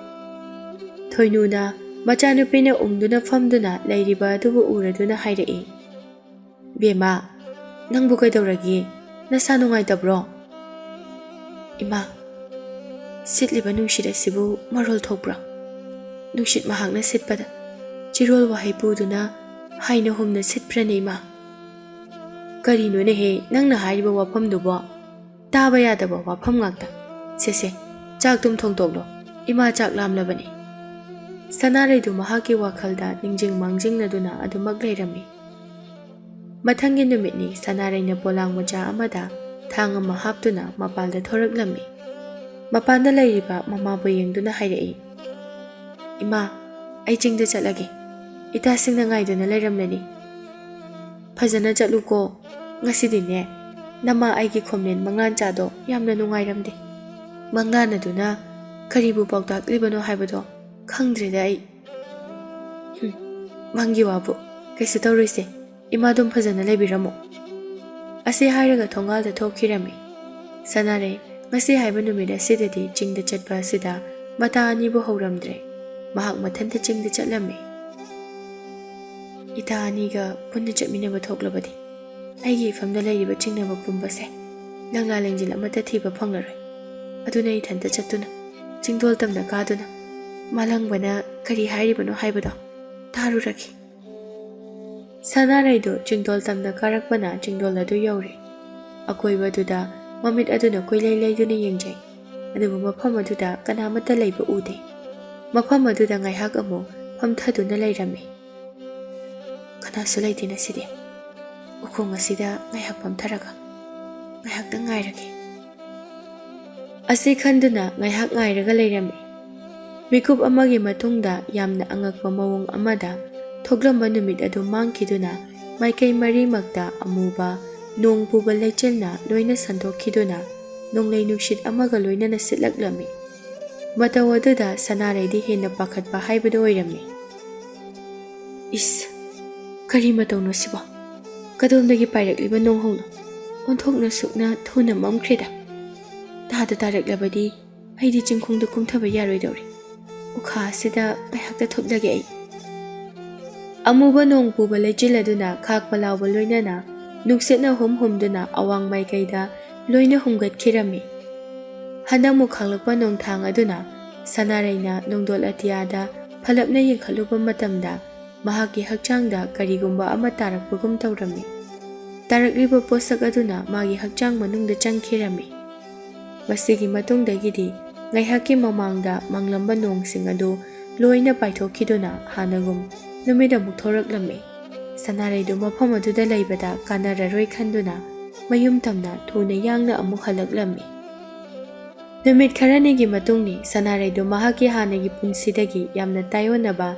ꯊꯣꯏꯅꯨꯅ ꯃꯆꯥꯅꯨꯄꯤꯅ ꯎꯪꯗꯨꯅ ꯐꯝꯗꯨꯅ ꯂꯩꯔꯤꯕ ꯑꯗꯨꯕꯨ ꯎꯔꯗꯨꯅ ꯍꯥꯏꯔꯛꯏ, "ꯕꯦꯝꯃ, ꯅꯪꯕꯨ ꯀꯩꯗꯧꯔꯒꯦ? ꯅꯁꯥ ꯅꯨꯡꯉꯥꯏꯇꯕ꯭ꯔꯣ?" "ꯏꯃꯥ, ꯁꯤꯠꯂꯤꯕ ꯅꯨꯡꯁꯤꯠ ꯑꯁꯤꯕꯨ ꯃꯔꯣꯜ ꯊꯣꯛꯄ꯭ꯔꯣ? ꯅꯨꯡꯁꯤꯠ ꯃꯍꯥꯛꯅ ꯁꯤꯠꯄꯗ ꯆꯤꯔꯣꯜ ꯋꯥꯍꯩ ꯄꯨꯗꯨꯅ ꯍꯥꯏꯅ ꯍꯨꯝꯅ ꯁꯤꯠꯄ꯭ꯔꯅꯦ, ꯏꯃꯥ?" "ꯀꯔꯤꯅꯣꯅꯦꯍꯦ ꯅꯪꯅ ꯍꯥꯏꯔꯤꯕ ꯋꯥꯐꯝꯗꯨꯕꯣ? ꯇꯥꯕ ꯌꯥꯗꯕ ꯋꯥꯐꯝ ꯉꯥꯛꯇ꯫ ꯁꯦ ꯁꯦ, ꯆꯥꯛ ꯇꯨꯝ ꯊꯣꯡꯗꯣꯛꯂꯣ, ꯏꯃꯥ ꯆꯥꯛ ꯂꯥꯝꯂꯕꯅꯤ꯫" ꯁꯅꯥꯔꯩꯗꯨ ꯃꯍꯥꯛꯀꯤ ꯋꯥꯈꯜꯗ ꯅꯤꯡꯖꯤꯡ ꯃꯥꯡꯖꯤꯡꯅꯗꯨꯅ ꯑꯗꯨꯃꯛ ꯂꯩꯔꯝꯃꯤ꯫ ꯃꯊꯪꯒꯤ ꯅꯨꯃꯤꯠꯅꯤ ꯁꯅꯥꯔꯩꯅ ꯄꯣꯂꯥꯡ ꯃꯆꯥ ꯑꯃꯗ ꯊꯥꯡ ꯑꯃ ꯍꯥꯞꯇꯨꯅ ꯃꯄꯥꯜꯗ ꯊꯣꯔꯛꯂꯝꯃꯤ꯫ ꯃꯄꯥꯟꯗ ꯂꯩꯔꯤꯕ ꯃꯃꯥꯕꯨ ꯌꯦꯡꯗꯨꯅ ꯍꯥꯏꯔꯛꯏ, "ꯏꯃꯥ, ꯑꯩ ꯆꯤꯡꯗ ꯆꯠꯂꯒꯦ꯫ ꯏꯇꯥꯁꯤꯡꯅ ꯉꯥꯏꯗꯨꯅ ꯂꯩꯔꯝꯂꯅꯤ꯫ ꯐꯖꯅ ꯆꯠꯂꯨꯀꯣ꯫ ꯉꯁꯤꯗꯤꯅꯦ, ꯅꯃꯥ ꯑꯩꯒꯤ ꯈꯣꯝꯂꯦꯟ ꯃꯪꯂꯥꯟꯆꯥꯗꯣ ꯌꯥꯝꯅ ꯅꯨꯡꯉꯥꯏꯔꯝꯗꯦ꯫ ꯃꯪꯂꯥꯟ ꯑꯗꯨꯅ ꯀꯔꯤꯕꯨ ꯄꯥꯎꯇꯥꯛꯂꯤꯕꯅꯣ ꯍꯥꯏꯕꯗꯣ ꯈꯪꯗ꯭ꯔꯦꯗ ꯑꯩ꯫ ꯍꯨꯝ, ꯃꯪꯒꯤ ꯋꯥꯕꯨ, ꯀꯩꯁꯨ ꯇꯧꯔꯣꯏꯁꯦ꯫ ꯏꯃꯥ ꯑꯗꯨꯝ ꯐꯖꯅ ꯂꯩꯕꯤꯔꯝꯃꯣ꯫" ꯑꯁꯤ ꯍꯥꯏꯔꯒ ꯊꯣꯡꯒꯥꯜꯗ ꯊꯣꯛꯈꯤꯔꯝꯃꯤ꯫ ꯁꯅꯥꯔꯩ ꯉꯁꯤ ꯍꯥꯏꯕ ꯅꯨꯃꯤꯠ ꯑꯁꯤꯗꯗꯤ ꯆꯤꯡꯗ ꯆꯠꯄ ꯑꯁꯤꯗ ꯃꯇꯥ ꯑꯅꯤꯕꯨ ꯍꯧꯔꯝꯗ꯭ꯔꯦ꯫ ꯃꯍꯥꯛ ꯃꯊꯟꯇ ꯆꯤꯡꯗ ꯆꯠꯂꯝꯃꯤ꯫ "ꯏꯇꯥ ꯑꯅꯤꯒ ꯄꯨꯟꯅ ꯆꯠꯃꯤꯟꯅꯕ ꯊꯣꯛꯂꯕꯗꯤ ꯑꯩꯒꯤ ꯏꯐꯝꯗ ꯂꯩꯔꯤꯕ ꯆꯤꯡꯅꯕ ꯄꯨꯝꯕꯁꯦ ꯂꯪꯂꯥ ꯂꯦꯡꯖꯤꯜ ꯑꯃꯠꯇ ꯊꯤꯕ ꯐꯪꯂꯔꯣꯏ꯫ ꯑꯗꯨꯅ ꯏꯊꯟꯇ ꯆꯠꯇꯨꯅ ꯆꯤꯡꯗꯣꯜ ꯇꯝꯅ ꯀꯥꯗꯨꯅ ꯃꯥꯂꯪꯕꯅ ꯀꯔꯤ ꯍꯥꯏꯔꯤꯕꯅꯣ ꯍꯥꯏꯕꯗꯣ ꯇꯥꯔꯨꯔꯒꯦ꯫" ꯁꯅꯥꯔꯩꯗꯨ ꯆꯤꯡꯗꯣꯜ ꯇꯝꯅ ꯀꯥꯔꯛꯄꯅ ꯆꯤꯡꯗꯣꯜ ꯑꯗꯨ ꯌꯧꯔꯦ꯫ ꯑꯀꯣꯏꯕꯗꯨꯗ ꯃꯃꯤꯠ ꯑꯗꯨꯅ ꯀꯣꯏꯂꯩ ꯂꯩꯗꯨꯅ ꯌꯦꯡꯖꯩ, ꯑꯗꯨꯕꯨ ꯃꯐꯝ ꯑꯗꯨꯗ ꯀꯅꯥꯃꯠꯇ ꯂꯩꯕ ꯎꯗꯦ꯫ ꯃꯐꯝ ꯑꯗꯨꯗ ꯉꯥꯏꯍꯥꯛ ꯑꯃꯨꯛ ꯐꯝꯊꯗꯨꯅ ꯂꯩꯔꯝꯃꯤ꯫ "ꯀꯅꯥꯁꯨ ꯂꯩꯇꯦ ꯉꯁꯤꯗꯤ꯫ ꯎꯈꯣꯡ ꯑꯁꯤꯗ ꯉꯥꯏꯍꯥꯛ ꯐꯝꯊꯔꯒ ꯉꯥꯏꯍꯥꯛꯇꯪ ꯉꯥꯏꯔꯒꯦ꯫" ꯑꯁꯤ ꯈꯟꯗꯨꯅ ꯉꯥꯏꯍꯥꯛ ꯉꯥꯏꯔꯒ ꯂꯩꯔꯝꯃꯤ꯫ ꯃꯤꯀꯨꯞ ꯑꯃꯒꯤ ꯃꯇꯨꯡꯗ ꯌꯥꯝꯅ ꯑꯉꯛꯄ ꯃꯑꯣꯡ ꯑꯃꯗ ꯊꯣꯛꯂꯝꯕ ꯅꯨꯃꯤꯠ ꯑꯗꯨ ꯃꯥꯡꯈꯤꯗꯨꯅ ꯃꯥꯏꯀꯩ ꯃꯔꯤꯃꯛꯇ ꯑꯃꯨꯕ ꯅꯣꯡ ꯄꯨꯕ ꯂꯩꯆꯤꯜꯅ ꯂꯣꯏꯅ ꯁꯟꯗꯣꯛꯈꯤꯗꯨꯅ ꯅꯣꯡꯂꯩ ꯅꯨꯡꯁꯤꯠ ꯑꯃꯒ ꯂꯣꯏꯅꯅ ꯁꯤꯠꯂꯛꯂꯝꯃꯤ꯫ ꯃꯇꯧ ꯑꯗꯨꯗ ꯁꯅꯥꯔꯩꯗꯤ ꯍꯦꯟꯅ ꯄꯥꯈꯠꯄ ꯍꯥꯏꯕꯗꯨ ꯑꯣꯏꯔꯝꯃꯤ꯫ "ꯏꯁ, ꯀꯔꯤ ꯃꯇꯧꯅꯣ ꯁꯤꯕꯣ? ꯀꯗꯣꯝꯗꯒꯤ ꯄꯥꯏꯔꯛꯂꯤꯕ ꯅꯣꯡꯍꯧꯅꯣ? ꯑꯣꯟꯊꯣꯛꯅ ꯁꯨꯛꯅ ꯊꯨꯅ ꯃꯝꯈ꯭ꯔꯦꯗ꯫ ꯇꯥꯗ ꯇꯥꯔꯛꯂꯕꯗꯤ ꯑꯩꯗꯤ ꯆꯤꯡꯈꯣꯡꯗ ꯀꯨꯝꯊꯕ ꯌꯥꯔꯣꯏꯗꯧꯔꯤ꯫ ꯎꯈꯥ ꯑꯁꯤꯗ ꯉꯥꯏꯍꯥꯛꯇ ꯊꯨꯞꯂꯒꯦ ꯑꯩ꯫" ꯑꯃꯨꯕ ꯅꯣꯡ ꯄꯨꯕ ꯂꯩꯆꯤꯜ ꯑꯗꯨꯅ ꯈꯥꯛꯄ ꯂꯥꯎꯕ ꯂꯣꯏꯅꯅ ꯅꯨꯡꯁꯤꯠꯅ ꯍꯨꯝ ꯍꯨꯝꯗꯨꯅ ꯑꯋꯥꯡ ꯃꯥꯏꯀꯩꯗ ꯂꯣꯏꯅ ꯍꯨꯝꯒꯠꯈꯤꯔꯝꯃꯤ꯫ ꯍꯟꯗꯛꯃꯨꯛ ꯈꯥꯛꯂꯛꯄ ꯅꯣꯡꯊꯥꯡ ꯑꯗꯨꯅ ꯁꯅꯥꯔꯩꯅ ꯅꯣꯡꯗꯣꯜ ꯑꯇꯤꯌꯥꯗ ꯐꯂꯞꯅ ꯌꯦꯡꯈꯠꯂꯨꯕ ꯃꯇꯝꯗ ꯃꯍꯥꯛꯀꯤ ꯍꯛꯆꯥꯡꯗ ꯀꯔꯤꯒꯨꯝꯕ ꯑꯃ ꯇꯥꯔꯛꯄꯒꯨꯝ ꯇꯧꯔꯝꯃꯤ꯫ ꯇꯥꯔꯛꯂꯤꯕ ꯄꯣꯠꯁꯛ ꯑꯗꯨꯅ ꯃꯥꯒꯤ ꯍꯛꯆꯥꯡ ꯃꯅꯨꯡꯗ ꯆꯪꯈꯤꯔꯝꯃꯤ꯫ ꯃꯁꯤꯒꯤ ꯃꯇꯨꯡꯗꯒꯤꯗꯤ ꯉꯥꯏꯍꯥꯛꯀꯤ ꯃꯃꯥꯡꯗ ꯃꯪꯂꯝꯕ ꯅꯣꯡꯁꯤꯡ ꯑꯗꯨ ꯂꯣꯏꯅ ꯄꯥꯏꯊꯣꯛꯈꯤꯗꯨꯅ ꯍꯥꯟꯅꯒꯨꯝ ꯅꯨꯃꯤꯠ ꯑꯃꯨꯛ ꯊꯣꯔꯛꯂꯝꯃꯤ꯫ ꯁꯅꯥꯔꯩꯗꯨ ꯃꯐꯝ ꯑꯗꯨꯗ ꯂꯩꯕꯗ ꯀꯥꯟꯅꯔꯔꯣꯏ ꯈꯟꯗꯨꯅ ꯃꯌꯨꯝ ꯇꯝꯅ ꯊꯨꯅ ꯌꯥꯡꯅ ꯑꯃꯨꯛ ꯍꯜꯂꯛꯂꯝꯃꯤ꯫ ꯅꯨꯃꯤꯠ ꯈꯔꯅꯤꯒꯤ ꯃꯇꯨꯡꯅꯤ ꯁꯅꯥꯔꯩꯗꯨ ꯃꯍꯥꯛꯀꯤ ꯍꯥꯟꯅꯒꯤ ꯄꯨꯟꯁꯤꯗꯒꯤ ꯌꯥꯝꯅ ꯇꯥꯏꯑꯣꯟꯅꯕ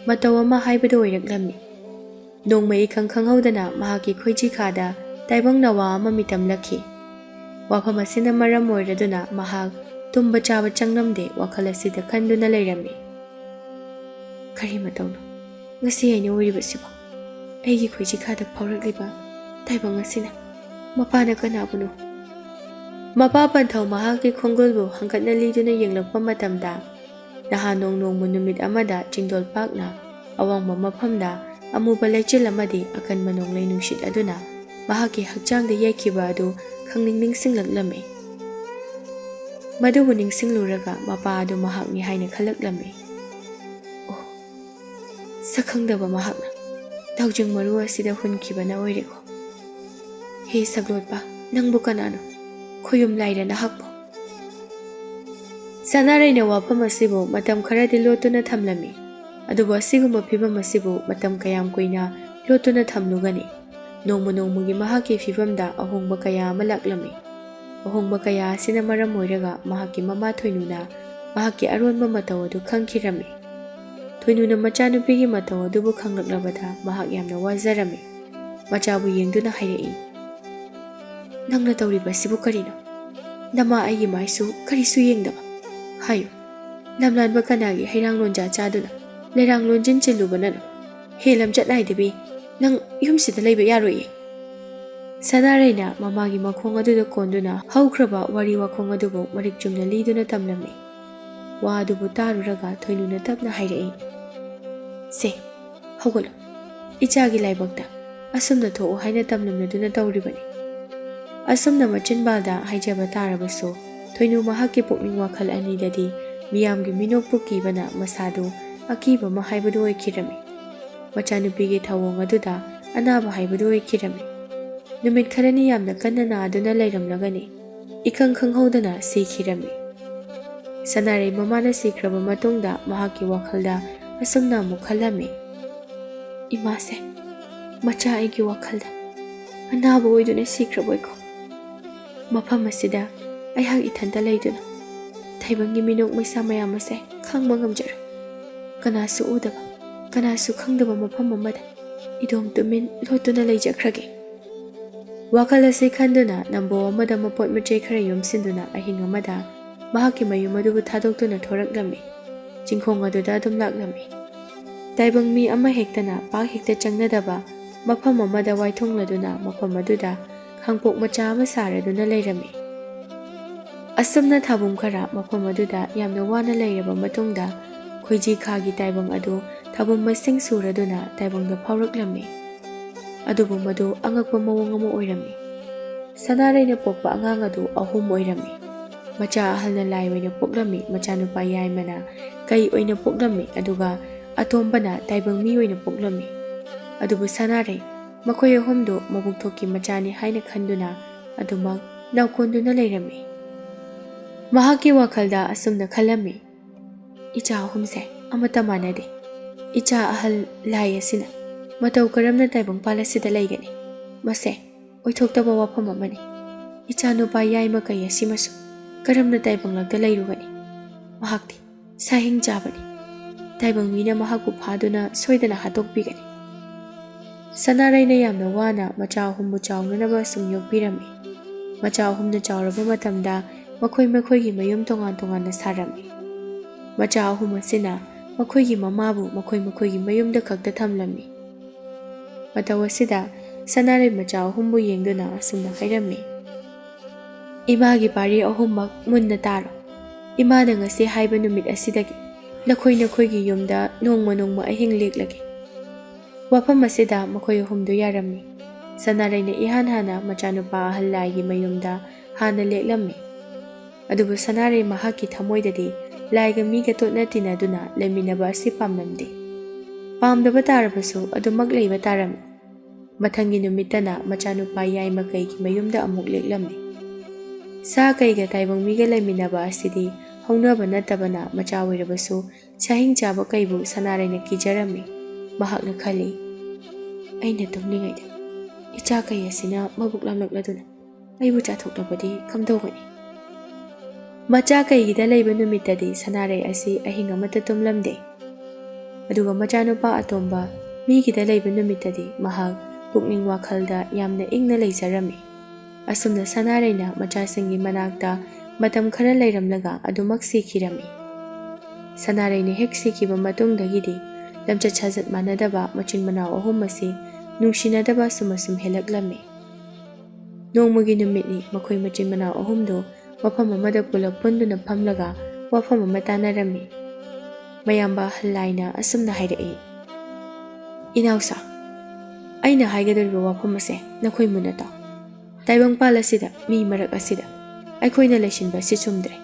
ꯃꯇꯧ ꯑꯃ ꯍꯥꯏꯕꯗꯨ ꯑꯣꯏꯔꯛꯂꯝꯃꯤ꯫ ꯅꯣꯡꯃ ꯏꯈꯪ ꯈꯪꯍꯧꯗꯅ ꯃꯍꯥꯛꯀꯤ ꯈꯣꯏꯖꯤ ꯈꯥꯗ ꯇꯥꯏꯕꯪ ꯅꯋꯥ ꯑꯃ ꯃꯤꯇꯝꯂꯛꯈꯤ꯫ ꯋꯥꯐꯝ ꯑꯁꯤꯅ ꯃꯔꯝ ꯑꯣꯏꯔꯗꯨꯅ ꯃꯍꯥꯛ ꯇꯨꯝꯕ ꯆꯥꯕ ꯆꯪꯂꯝꯗꯦ ꯋꯥꯈꯜ ꯑꯁꯤꯗ ꯈꯟꯗꯨꯅ ꯂꯩꯔꯝꯃꯤ꯫ "ꯀꯔꯤ ꯃꯇꯧꯅꯣ ꯉꯁꯤ ꯑꯩꯅ ꯎꯔꯤꯕꯁꯤꯕꯣ? ꯑꯩꯒꯤ ꯈꯣꯏꯖꯤ ꯈꯥꯗ ꯐꯥꯎꯔꯛꯂꯤꯕ ꯇꯥꯏꯕꯪ ꯑꯁꯤꯅ?" ꯃꯄꯥꯅ ꯀꯅꯥꯕꯨꯅꯣ? ꯃꯄꯥ ꯄꯟꯊꯧ ꯃꯍꯥꯛꯀꯤ ꯈꯣꯡꯒꯨꯜꯕꯨ ꯍꯪꯒꯠꯅ ꯂꯤꯗꯨꯅ ꯌꯦꯡꯂꯛꯄ ꯃꯇꯝꯗ, ꯅꯍꯥꯟ ꯅꯣꯡ ꯅꯣꯡꯃ ꯅꯨꯃꯤꯠ ꯑꯃꯗ ꯆꯤꯡꯗꯣꯜ ꯄꯥꯛꯅ ꯑꯋꯥꯡꯕ ꯃꯐꯝꯗ ꯑꯃꯨꯕ ꯂꯩꯆꯤꯜ ꯑꯃꯗꯤ ꯑꯀꯟꯕ ꯅꯣꯡꯂꯩ ꯅꯨꯡꯁꯤꯠ ꯑꯗꯨꯅ ꯃꯍꯥꯛꯀꯤ ꯍꯛꯆꯥꯡꯗ ꯌꯩꯈꯤꯕ ꯑꯗꯨ ꯈꯪꯅꯤꯡ ꯅꯤꯡꯁꯤꯡꯂꯛꯂꯝꯃꯤ꯫ ꯃꯗꯨꯕꯨ ꯅꯤꯡꯁꯤꯡꯂꯨꯔꯒ ꯃꯄꯥ ꯑꯗꯨ ꯃꯍꯥꯛꯅꯤ ꯍꯥꯏꯅ ꯈꯜꯂꯛꯂꯝꯃꯤ꯫ ꯑꯣ, ꯁꯛꯈꯪꯗꯕ ꯃꯍꯥꯛꯅ ꯇꯥꯎꯖꯤꯡ ꯃꯔꯨ ꯑꯁꯤꯗ ꯍꯨꯟꯈꯤꯕꯅ ꯑꯣꯏꯔꯦꯀꯣ꯫ ꯍꯦ ꯁꯛꯂꯣꯠꯄ, ꯅꯪꯕꯨ ꯀꯅꯥꯅꯣ? ꯈꯣꯌꯨꯝ ꯂꯥꯏꯔ ꯅꯍꯥꯛꯄꯨ? ꯁꯅꯥꯔꯩꯅ ꯋꯥꯐꯝ ꯑꯁꯤꯕꯨ ꯃꯇꯝ ꯈꯔꯗꯤ ꯂꯣꯠꯇꯨꯅ ꯊꯝꯂꯝꯃꯤ꯫ ꯑꯗꯨꯕꯨ ꯑꯁꯤꯒꯨꯝꯕ ꯐꯤꯕꯝ ꯑꯁꯤꯕꯨ ꯃꯇꯝ ꯀꯌꯥꯝ ꯀꯨꯏꯅ ꯂꯣꯠꯇꯨꯅ ꯊꯝꯂꯨꯒꯅꯤ? ꯅꯣꯡꯃ ꯅꯣꯡꯃꯒꯤ ꯃꯍꯥꯛꯀꯤ ꯐꯤꯕꯝꯗ ꯑꯍꯣꯡꯕ ꯀꯌꯥ ꯑꯃ ꯂꯥꯛꯂꯝꯃꯤ꯫ ꯑꯍꯣꯡꯕ ꯀꯌꯥ ꯑꯁꯤꯅ ꯃꯔꯝ ꯑꯣꯏꯔꯒ ꯃꯍꯥꯛꯀꯤ ꯃꯃꯥ ꯊꯣꯏꯅꯨꯅ ꯃꯍꯥꯛꯀꯤ ꯑꯔꯣꯟꯕ ꯃꯇꯧ ꯑꯗꯨ ꯈꯪꯈꯤꯔꯝꯃꯤ꯫ ꯊꯣꯏꯅꯨꯅ ꯃꯆꯥꯅꯨꯄꯤꯒꯤ ꯃꯇꯧ ꯑꯗꯨꯕꯨ ꯈꯪꯂꯛꯂꯕꯗ ꯃꯍꯥꯛ ꯌꯥꯝꯅ ꯋꯥꯖꯔꯝꯃꯤ꯫ ꯃꯆꯥꯕꯨ ꯌꯦꯡꯗꯨꯅ ꯍꯥꯏꯔꯛꯏ, "ꯅꯪꯅ ꯇꯧꯔꯤꯕ ꯑꯁꯤꯕꯨ ꯀꯔꯤꯅꯣ? ꯅꯃꯥ ꯑꯩꯒꯤ ꯃꯥꯏꯁꯨ ꯀꯔꯤꯁꯨ ꯌꯦꯡꯗꯕ꯫ ꯍꯥꯏꯌꯨ, ꯂꯝꯂꯥꯟꯕ ꯀꯅꯥꯒꯤ ꯍꯩꯔꯥꯡ ꯂꯣꯟꯖꯥ ꯆꯥꯗꯨꯅ ꯂꯩꯔꯥꯡ ꯂꯣꯟꯖꯤꯟ ꯆꯤꯜꯂꯨꯕ ꯅꯪ? ꯍꯦ ꯂꯝꯆꯠ ꯅꯥꯏꯗꯕꯤ, ꯅꯪ ꯌꯨꯝꯁꯤꯗ ꯂꯩꯕ ꯌꯥꯔꯣꯏꯌꯦ!" ꯁꯅꯥꯔꯩꯅ ꯃꯃꯥꯒꯤ ꯃꯈꯣꯡ ꯑꯗꯨꯗ ꯀꯣꯟꯗꯨꯅ ꯍꯧꯈ꯭ꯔꯕ ꯋꯥꯔꯤ ꯋꯥꯈꯣꯡ ꯑꯗꯨꯕꯨ ꯃꯔꯤꯛ ꯆꯨꯝꯅ ꯂꯤꯗꯨꯅ ꯇꯝꯂꯝꯃꯤ꯫ ꯋꯥ ꯑꯗꯨꯕꯨ ꯇꯥꯔꯨꯔꯒ ꯊꯣꯏꯅꯨꯅ ꯇꯞꯅ ꯍꯥꯏꯔꯛꯏ, "ꯁꯦ, ꯍꯧꯒꯠꯂꯨ꯫ ꯏꯆꯥꯒꯤ ꯂꯥꯏꯕꯛꯇ ꯑꯁꯨꯝꯅ ꯊꯣꯛꯎ ꯍꯥꯏꯅ ꯇꯝꯂꯝꯂꯗꯨꯅ ꯇꯧꯔꯤꯕꯅꯤ꯫" ꯑꯁꯨꯝꯅ ꯃꯆꯤꯟꯕꯥꯜꯗ ꯍꯥꯏꯖꯕ ꯇꯥꯔꯕꯁꯨ, ꯊꯣꯏꯅꯨ ꯃꯍꯥꯛꯀꯤ ꯄꯨꯛꯅꯤꯡ ꯋꯥꯈꯜ ꯑꯅꯤꯗꯗꯤ ꯃꯤꯌꯥꯝꯒꯤ ꯃꯤꯅꯣꯛꯄꯨ ꯀꯤꯕꯅ ꯃꯁꯥꯗꯨ ꯑꯀꯤꯕ ꯑꯃ ꯍꯥꯏꯕꯗꯨ ꯑꯣꯏꯈꯤꯔꯝꯃꯤ꯫ ꯃꯆꯥꯅꯨꯄꯤꯒꯤ ꯊꯧꯑꯣꯡ ꯑꯗꯨꯗ ꯑꯅꯥꯕ ꯍꯥꯏꯕꯗꯨ ꯑꯣꯏꯈꯤꯔꯝꯃꯤ꯫ ꯅꯨꯃꯤꯠ ꯈꯔꯅꯤ ꯌꯥꯝꯅ ꯀꯟꯅ ꯅꯥꯗꯨꯅ ꯂꯩꯔꯝꯂꯒꯅꯤ ꯏꯈꯪ ꯈꯪꯍꯧꯗꯅ ꯁꯤꯈꯤꯔꯝꯃꯤ꯫ ꯁꯅꯥꯔꯩ ꯃꯃꯥꯅ ꯁꯤꯈ꯭ꯔꯕ ꯃꯇꯨꯡꯗ ꯃꯍꯥꯛꯀꯤ ꯋꯥꯈꯜꯗ ꯑꯁꯨꯝꯅ ꯑꯃꯨꯛ ꯈꯜꯂꯝꯃꯤ, "ꯏꯃꯥꯁꯦ ꯃꯆꯥ ꯑꯩꯒꯤ ꯋꯥꯈꯜꯗ ꯑꯅꯥꯕ ꯑꯣꯏꯗꯨꯅ ꯁꯤꯈ꯭ꯔꯕꯣꯏꯀꯣ? ꯃꯐꯝ ꯑꯁꯤꯗ ꯑꯩꯍꯥꯛ ꯏꯊꯟꯇ ꯂꯩꯗꯨꯅ ꯇꯥꯏꯕꯪꯒꯤ ꯃꯤꯅꯣꯛ ꯃꯩꯁꯥ ꯃꯌꯥꯝ ꯑꯁꯦ ꯈꯪꯕ ꯉꯝꯖꯔꯣꯏ꯫ ꯀꯅꯥꯁꯨ ꯎꯗꯕ, ꯀꯅꯥꯁꯨ ꯈꯪꯗꯕ ꯃꯐꯝ ꯑꯃꯗ ꯏꯗꯣꯝ ꯇꯨꯃꯤꯟ ꯂꯣꯠꯇꯨꯅ ꯂꯩꯖꯈ꯭ꯔꯒꯦ꯫" ꯋꯥꯈꯜ ꯑꯁꯤ ꯈꯟꯗꯨꯅ ꯅꯝꯕꯣ ꯑꯃꯗ ꯃꯄꯣꯠ ꯃꯆꯩ ꯈꯔ ꯌꯣꯝꯁꯤꯟꯗꯨꯅ ꯑꯍꯤꯡ ꯑꯃꯗ ꯃꯍꯥꯛꯀꯤ ꯃꯌꯨꯝ ꯑꯗꯨꯕꯨ ꯊꯥꯗꯣꯛꯇꯨꯅ ꯊꯣꯔꯛꯂꯝꯃꯤ꯫ ꯆꯤꯡꯈꯣꯡ ꯑꯗꯨꯗ ꯑꯗꯨꯝ ꯂꯥꯛꯂꯝꯃꯤ꯫ ꯇꯥꯏꯕꯪ ꯃꯤ ꯑꯃ ꯍꯦꯛꯇꯅ ꯄꯥꯛ ꯍꯦꯛꯇ ꯆꯪꯅꯗꯕ ꯃꯐꯝ ꯑꯃꯗ ꯋꯥꯏꯊꯨꯡꯂꯗꯨꯅ ꯃꯐꯝ ꯑꯗꯨꯗ ꯈꯥꯡꯄꯣꯛ ꯃꯆꯥ ꯑꯃ ꯁꯥꯔꯗꯨꯅ ꯂꯩꯔꯝꯃꯤ꯫ ꯑꯁꯨꯝꯅ ꯊꯥꯕꯨꯝ ꯈꯔ ꯃꯐꯝ ꯑꯗꯨꯗ ꯌꯥꯝꯅ ꯋꯥꯅ ꯂꯩꯔꯕ ꯃꯇꯨꯡꯗ, ꯈꯣꯏꯖꯤ ꯈꯥꯒꯤ ꯇꯥꯏꯕꯪ ꯑꯗꯨ ꯊꯥꯕꯨꯝ ꯃꯁꯤꯡ ꯁꯨꯔꯗꯨꯅ ꯇꯥꯏꯕꯪꯗ ꯐꯥꯎꯔꯛꯂꯝꯃꯤ꯫ ꯑꯗꯨꯕꯨ ꯃꯗꯨ ꯑꯉꯛꯄ ꯃꯑꯣꯡ ꯑꯃ ꯑꯣꯏꯔꯝꯃꯤ꯫ ꯁꯅꯥꯔꯩꯅ ꯄꯣꯛꯄ ꯑꯉꯥꯡ ꯑꯗꯨ ꯑꯍꯨꯝ ꯑꯣꯏꯔꯝꯃꯤ꯫ ꯃꯆꯥ ꯑꯍꯜꯅ ꯂꯥꯏ ꯑꯣꯏꯅ ꯄꯣꯛꯂꯝꯃꯤ, ꯃꯆꯥꯅꯨꯄꯥ ꯌꯥꯏꯃꯅ ꯀꯩ ꯑꯣꯏꯅ ꯄꯣꯛꯂꯝꯃꯤ, ꯑꯗꯨꯒ ꯑꯇꯣꯝꯕꯅ ꯇꯥꯏꯕꯪ ꯃꯤ ꯑꯣꯏꯅ ꯄꯣꯛꯂꯝꯃꯤ꯫ ꯑꯗꯨꯕꯨ ꯁꯅꯥꯔꯩ ꯃꯈꯣꯏ ꯑꯍꯨꯝꯗꯨ ꯃꯕꯨꯛ ꯊꯣꯛꯀꯤ ꯃꯆꯥꯅꯤ ꯍꯥꯏꯅ ꯈꯟꯗꯨꯅ ꯑꯗꯨꯃꯛ ꯅꯥꯎꯀꯣꯟꯗꯨꯅ ꯂꯩꯔꯝꯃꯤ꯫ ꯃꯍꯥꯛꯀꯤ ꯋꯥꯈꯜꯗ ꯑꯁꯨꯝꯅ ꯈꯜꯂꯝꯃꯤ, "ꯏꯆꯥ ꯑꯍꯨꯝꯁꯦ ꯑꯃꯠꯇ ꯃꯥꯟꯅꯗꯦ꯫ ꯏꯆꯥ ꯑꯍꯜ ꯂꯥꯏ ꯑꯁꯤꯅ ꯃꯇꯧ ꯀꯔꯝꯅ ꯇꯥꯏꯕꯪꯄꯥꯜ ꯑꯁꯤꯗ ꯂꯩꯒꯅꯤ? ꯃꯁꯦ ꯑꯣꯏꯊꯣꯛꯇꯕ ꯋꯥꯐꯝ ꯑꯃꯅꯤ꯫ ꯏꯆꯥꯅꯨꯄꯥ ꯌꯥꯏꯃ ꯀꯩ ꯑꯁꯤꯃꯁꯨ ꯀꯔꯝꯅ ꯇꯥꯏꯕꯪꯂꯛꯇ ꯂꯩꯔꯨꯒꯅꯤ? ꯃꯍꯥꯛꯇꯤ ꯁꯥꯍꯤꯡ ꯆꯥꯕꯅꯤ꯫ ꯇꯥꯏꯕꯪ ꯃꯤꯅ ꯃꯍꯥꯛꯄꯨ ꯐꯥꯗꯨꯅ ꯁꯣꯏꯗꯅ ꯍꯥꯠꯇꯣꯛꯄꯤꯒꯅꯤ꯫" ꯁꯅꯥꯔꯩꯅ ꯌꯥꯝꯅ ꯋꯥꯅ ꯃꯆꯥ ꯑꯍꯨꯝꯕꯨ ꯆꯥꯎꯅꯅꯕ ꯑꯁꯨꯝ ꯌꯣꯛꯄꯤꯔꯝꯃꯤ꯫ ꯃꯆꯥ ꯑꯍꯨꯝꯅ ꯆꯥꯎꯔꯕ ꯃꯇꯝꯗ ꯃꯈꯣꯏ ꯃꯈꯣꯏꯒꯤ ꯃꯌꯨꯝ ꯇꯣꯉꯥꯟ ꯇꯣꯉꯥꯟꯅ ꯁꯥꯔꯝꯃꯤ꯫ ꯃꯆꯥ ꯑꯍꯨꯝ ꯑꯁꯤꯅ ꯃꯈꯣꯏꯒꯤ ꯃꯃꯥꯕꯨ ꯃꯈꯣꯏ ꯃꯈꯣꯏꯒꯤ ꯃꯌꯨꯝꯗ ꯈꯛꯇ ꯊꯝꯂꯝꯃꯤ꯫ ꯃꯇꯧ ꯑꯁꯤꯗ ꯁꯅꯥꯔꯩ ꯃꯆꯥ ꯑꯍꯨꯝꯕꯨ ꯌꯦꯡꯗꯨꯅ ꯑꯁꯨꯝꯅ ꯍꯥꯏꯔꯝꯃꯤ, "ꯏꯃꯥꯒꯤ ꯄꯥꯔꯤ ꯑꯍꯨꯝꯃꯛ ꯃꯨꯟꯅ ꯇꯥꯔꯣ꯫ ꯏꯃꯥꯅ ꯉꯁꯤ ꯍꯥꯏꯕ ꯅꯨꯃꯤꯠ ꯑꯁꯤꯗꯒꯤ ꯅꯈꯣꯏ ꯅꯈꯣꯏꯒꯤ ꯌꯨꯝꯗ ꯅꯣꯡꯃ ꯅꯣꯡꯃ ꯑꯍꯤꯡ ꯂꯦꯛꯂꯒꯦ꯫" ꯋꯥꯐꯝ ꯑꯁꯤꯗ ꯃꯈꯣꯏ ꯑꯍꯨꯝꯗꯨ ꯌꯥꯔꯝꯃꯤ꯫ ꯁꯅꯥꯔꯩꯅ ꯏꯍꯥꯟ ꯍꯥꯟꯅ ꯃꯆꯥꯅꯨꯄꯥ ꯑꯍꯜ ꯂꯥꯏꯒꯤ ꯃꯌꯨꯝꯗ ꯍꯥꯟꯅ ꯂꯦꯛꯂꯝꯃꯤ꯫ ꯑꯗꯨꯕꯨ ꯁꯅꯥꯔꯩ ꯃꯍꯥꯛꯀꯤ ꯊꯃꯣꯏꯗꯗꯤ ꯂꯥꯏꯒ ꯃꯤꯒ ꯇꯣꯠꯅ ꯇꯤꯟꯅꯗꯨꯅ ꯂꯩꯃꯤꯟꯅꯕ ꯑꯁꯤ ꯄꯥꯝꯂꯝꯗꯦ꯫ ꯄꯥꯝꯗꯕ ꯇꯥꯔꯕꯁꯨ ꯑꯗꯨꯃꯛ ꯂꯩꯕ ꯇꯥꯔꯝꯃꯤ꯫ ꯃꯊꯪꯒꯤ ꯅꯨꯃꯤꯠꯇꯅ ꯃꯆꯥꯅꯨꯄꯥ ꯌꯥꯏꯃ ꯀꯩꯒꯤ ꯃꯌꯨꯝꯗ ꯑꯃꯨꯛ ꯂꯦꯛꯂꯝꯃꯤ꯫ ꯁꯥ ꯀꯩꯒ ꯇꯥꯏꯕꯪ ꯃꯤꯒ ꯂꯩꯃꯤꯟꯅꯕ ꯑꯁꯤꯗꯤ ꯍꯧꯅꯕ ꯅꯠꯇꯕꯅ ꯃꯆꯥ ꯑꯣꯏꯔꯕꯁꯨ ꯁꯥꯍꯤꯡ ꯆꯥꯕ ꯀꯩꯕꯨ ꯁꯅꯥꯔꯩꯅ ꯀꯤꯖꯔꯝꯃꯤ꯫ ꯃꯍꯥꯛꯅ ꯈꯜꯂꯤ, "ꯑꯩꯅ ꯇꯨꯝꯂꯤꯉꯩꯗ ꯏꯆꯥ ꯀꯩ ꯑꯁꯤꯅ ꯃꯕꯨꯛ ꯂꯥꯝꯂꯛꯂꯗꯨꯅ ꯑꯩꯕꯨ ꯆꯥꯊꯣꯛꯂꯕꯗꯤ ꯀꯝꯗꯧꯒꯅꯤ?" ꯃꯆꯥ ꯀꯩꯒꯤꯗ ꯂꯩꯕ ꯅꯨꯃꯤꯠꯇꯗꯤ ꯁꯅꯥꯔꯩ ꯑꯁꯤ ꯑꯍꯤꯡ ꯑꯃꯠꯇ ꯇꯨꯝꯂꯝꯗꯦ꯫ ꯑꯗꯨꯒ ꯃꯆꯥꯅꯨꯄꯥ ꯑꯇꯣꯝꯕ ꯃꯤꯒꯤꯗ ꯂꯩꯕ ꯅꯨꯃꯤꯠꯇꯗꯤ ꯃꯍꯥꯛ ꯄꯨꯛꯅꯤꯡ ꯋꯥꯈꯜꯗ ꯌꯥꯝꯅ ꯏꯪꯅ ꯂꯩꯖꯔꯝꯃꯤ꯫ ꯑꯁꯨꯝꯅ ꯁꯅꯥꯔꯩꯅ ꯃꯆꯥꯁꯤꯡꯒꯤ ꯃꯅꯥꯛꯇ ꯃꯇꯝ ꯈꯔ ꯂꯩꯔꯝꯂꯒ ꯑꯗꯨꯃꯛ ꯁꯤꯈꯤꯔꯝꯃꯤ꯫ ꯁꯅꯥꯔꯩꯅ ꯍꯦꯛ ꯁꯤꯈꯤꯕ ꯃꯇꯨꯡꯗꯒꯤꯗꯤ ꯂꯝꯆꯠ ꯁꯥꯖꯠ ꯃꯥꯟꯅꯗꯕ ꯃꯆꯤꯟ ꯃꯅꯥꯎ ꯑꯍꯨꯝ ꯑꯁꯤ ꯅꯨꯡꯁꯤꯅꯗꯕ ꯑꯁꯨꯝ ꯑꯁꯨꯝ ꯍꯦꯜꯂꯛꯂꯝꯃꯤ꯫ ꯅꯣꯡꯃꯒꯤ ꯅꯨꯃꯤꯠꯅꯤ, ꯃꯈꯣꯏ ꯃꯆꯤꯟ ꯃꯅꯥꯎ ꯑꯍꯨꯝꯗꯨ ꯃꯐꯝ ꯑꯃꯗ ꯄꯨꯂꯞ ꯄꯨꯟꯗꯨꯅ ꯐꯝꯂꯒ ꯋꯥꯐꯝ ꯑꯃ ꯇꯥꯟꯅꯔꯝꯃꯤ꯫ ꯃꯌꯥꯝꯕ ꯂꯥꯏꯅ ꯑꯁꯨꯝꯅ ꯍꯥꯏꯔꯛꯏ, "ꯏꯅꯥꯎꯁꯥ, ꯑꯩꯅ ꯍꯥꯏꯒꯗꯧꯔꯤꯕ ꯋꯥꯐꯝ ꯑꯁꯦ ꯅꯈꯣꯏ ꯃꯨꯟꯅ ꯇꯥꯎ꯫ ꯇꯥꯏꯕꯪꯄꯥꯜ ꯑꯁꯤꯗ, ꯃꯤ ꯃꯔꯛ ꯑꯁꯤꯗ ꯑꯩꯈꯣꯏꯅ ꯂꯩꯁꯤꯟꯕ ꯑꯁꯤ ꯆꯨꯝꯗ꯭ꯔꯦ꯫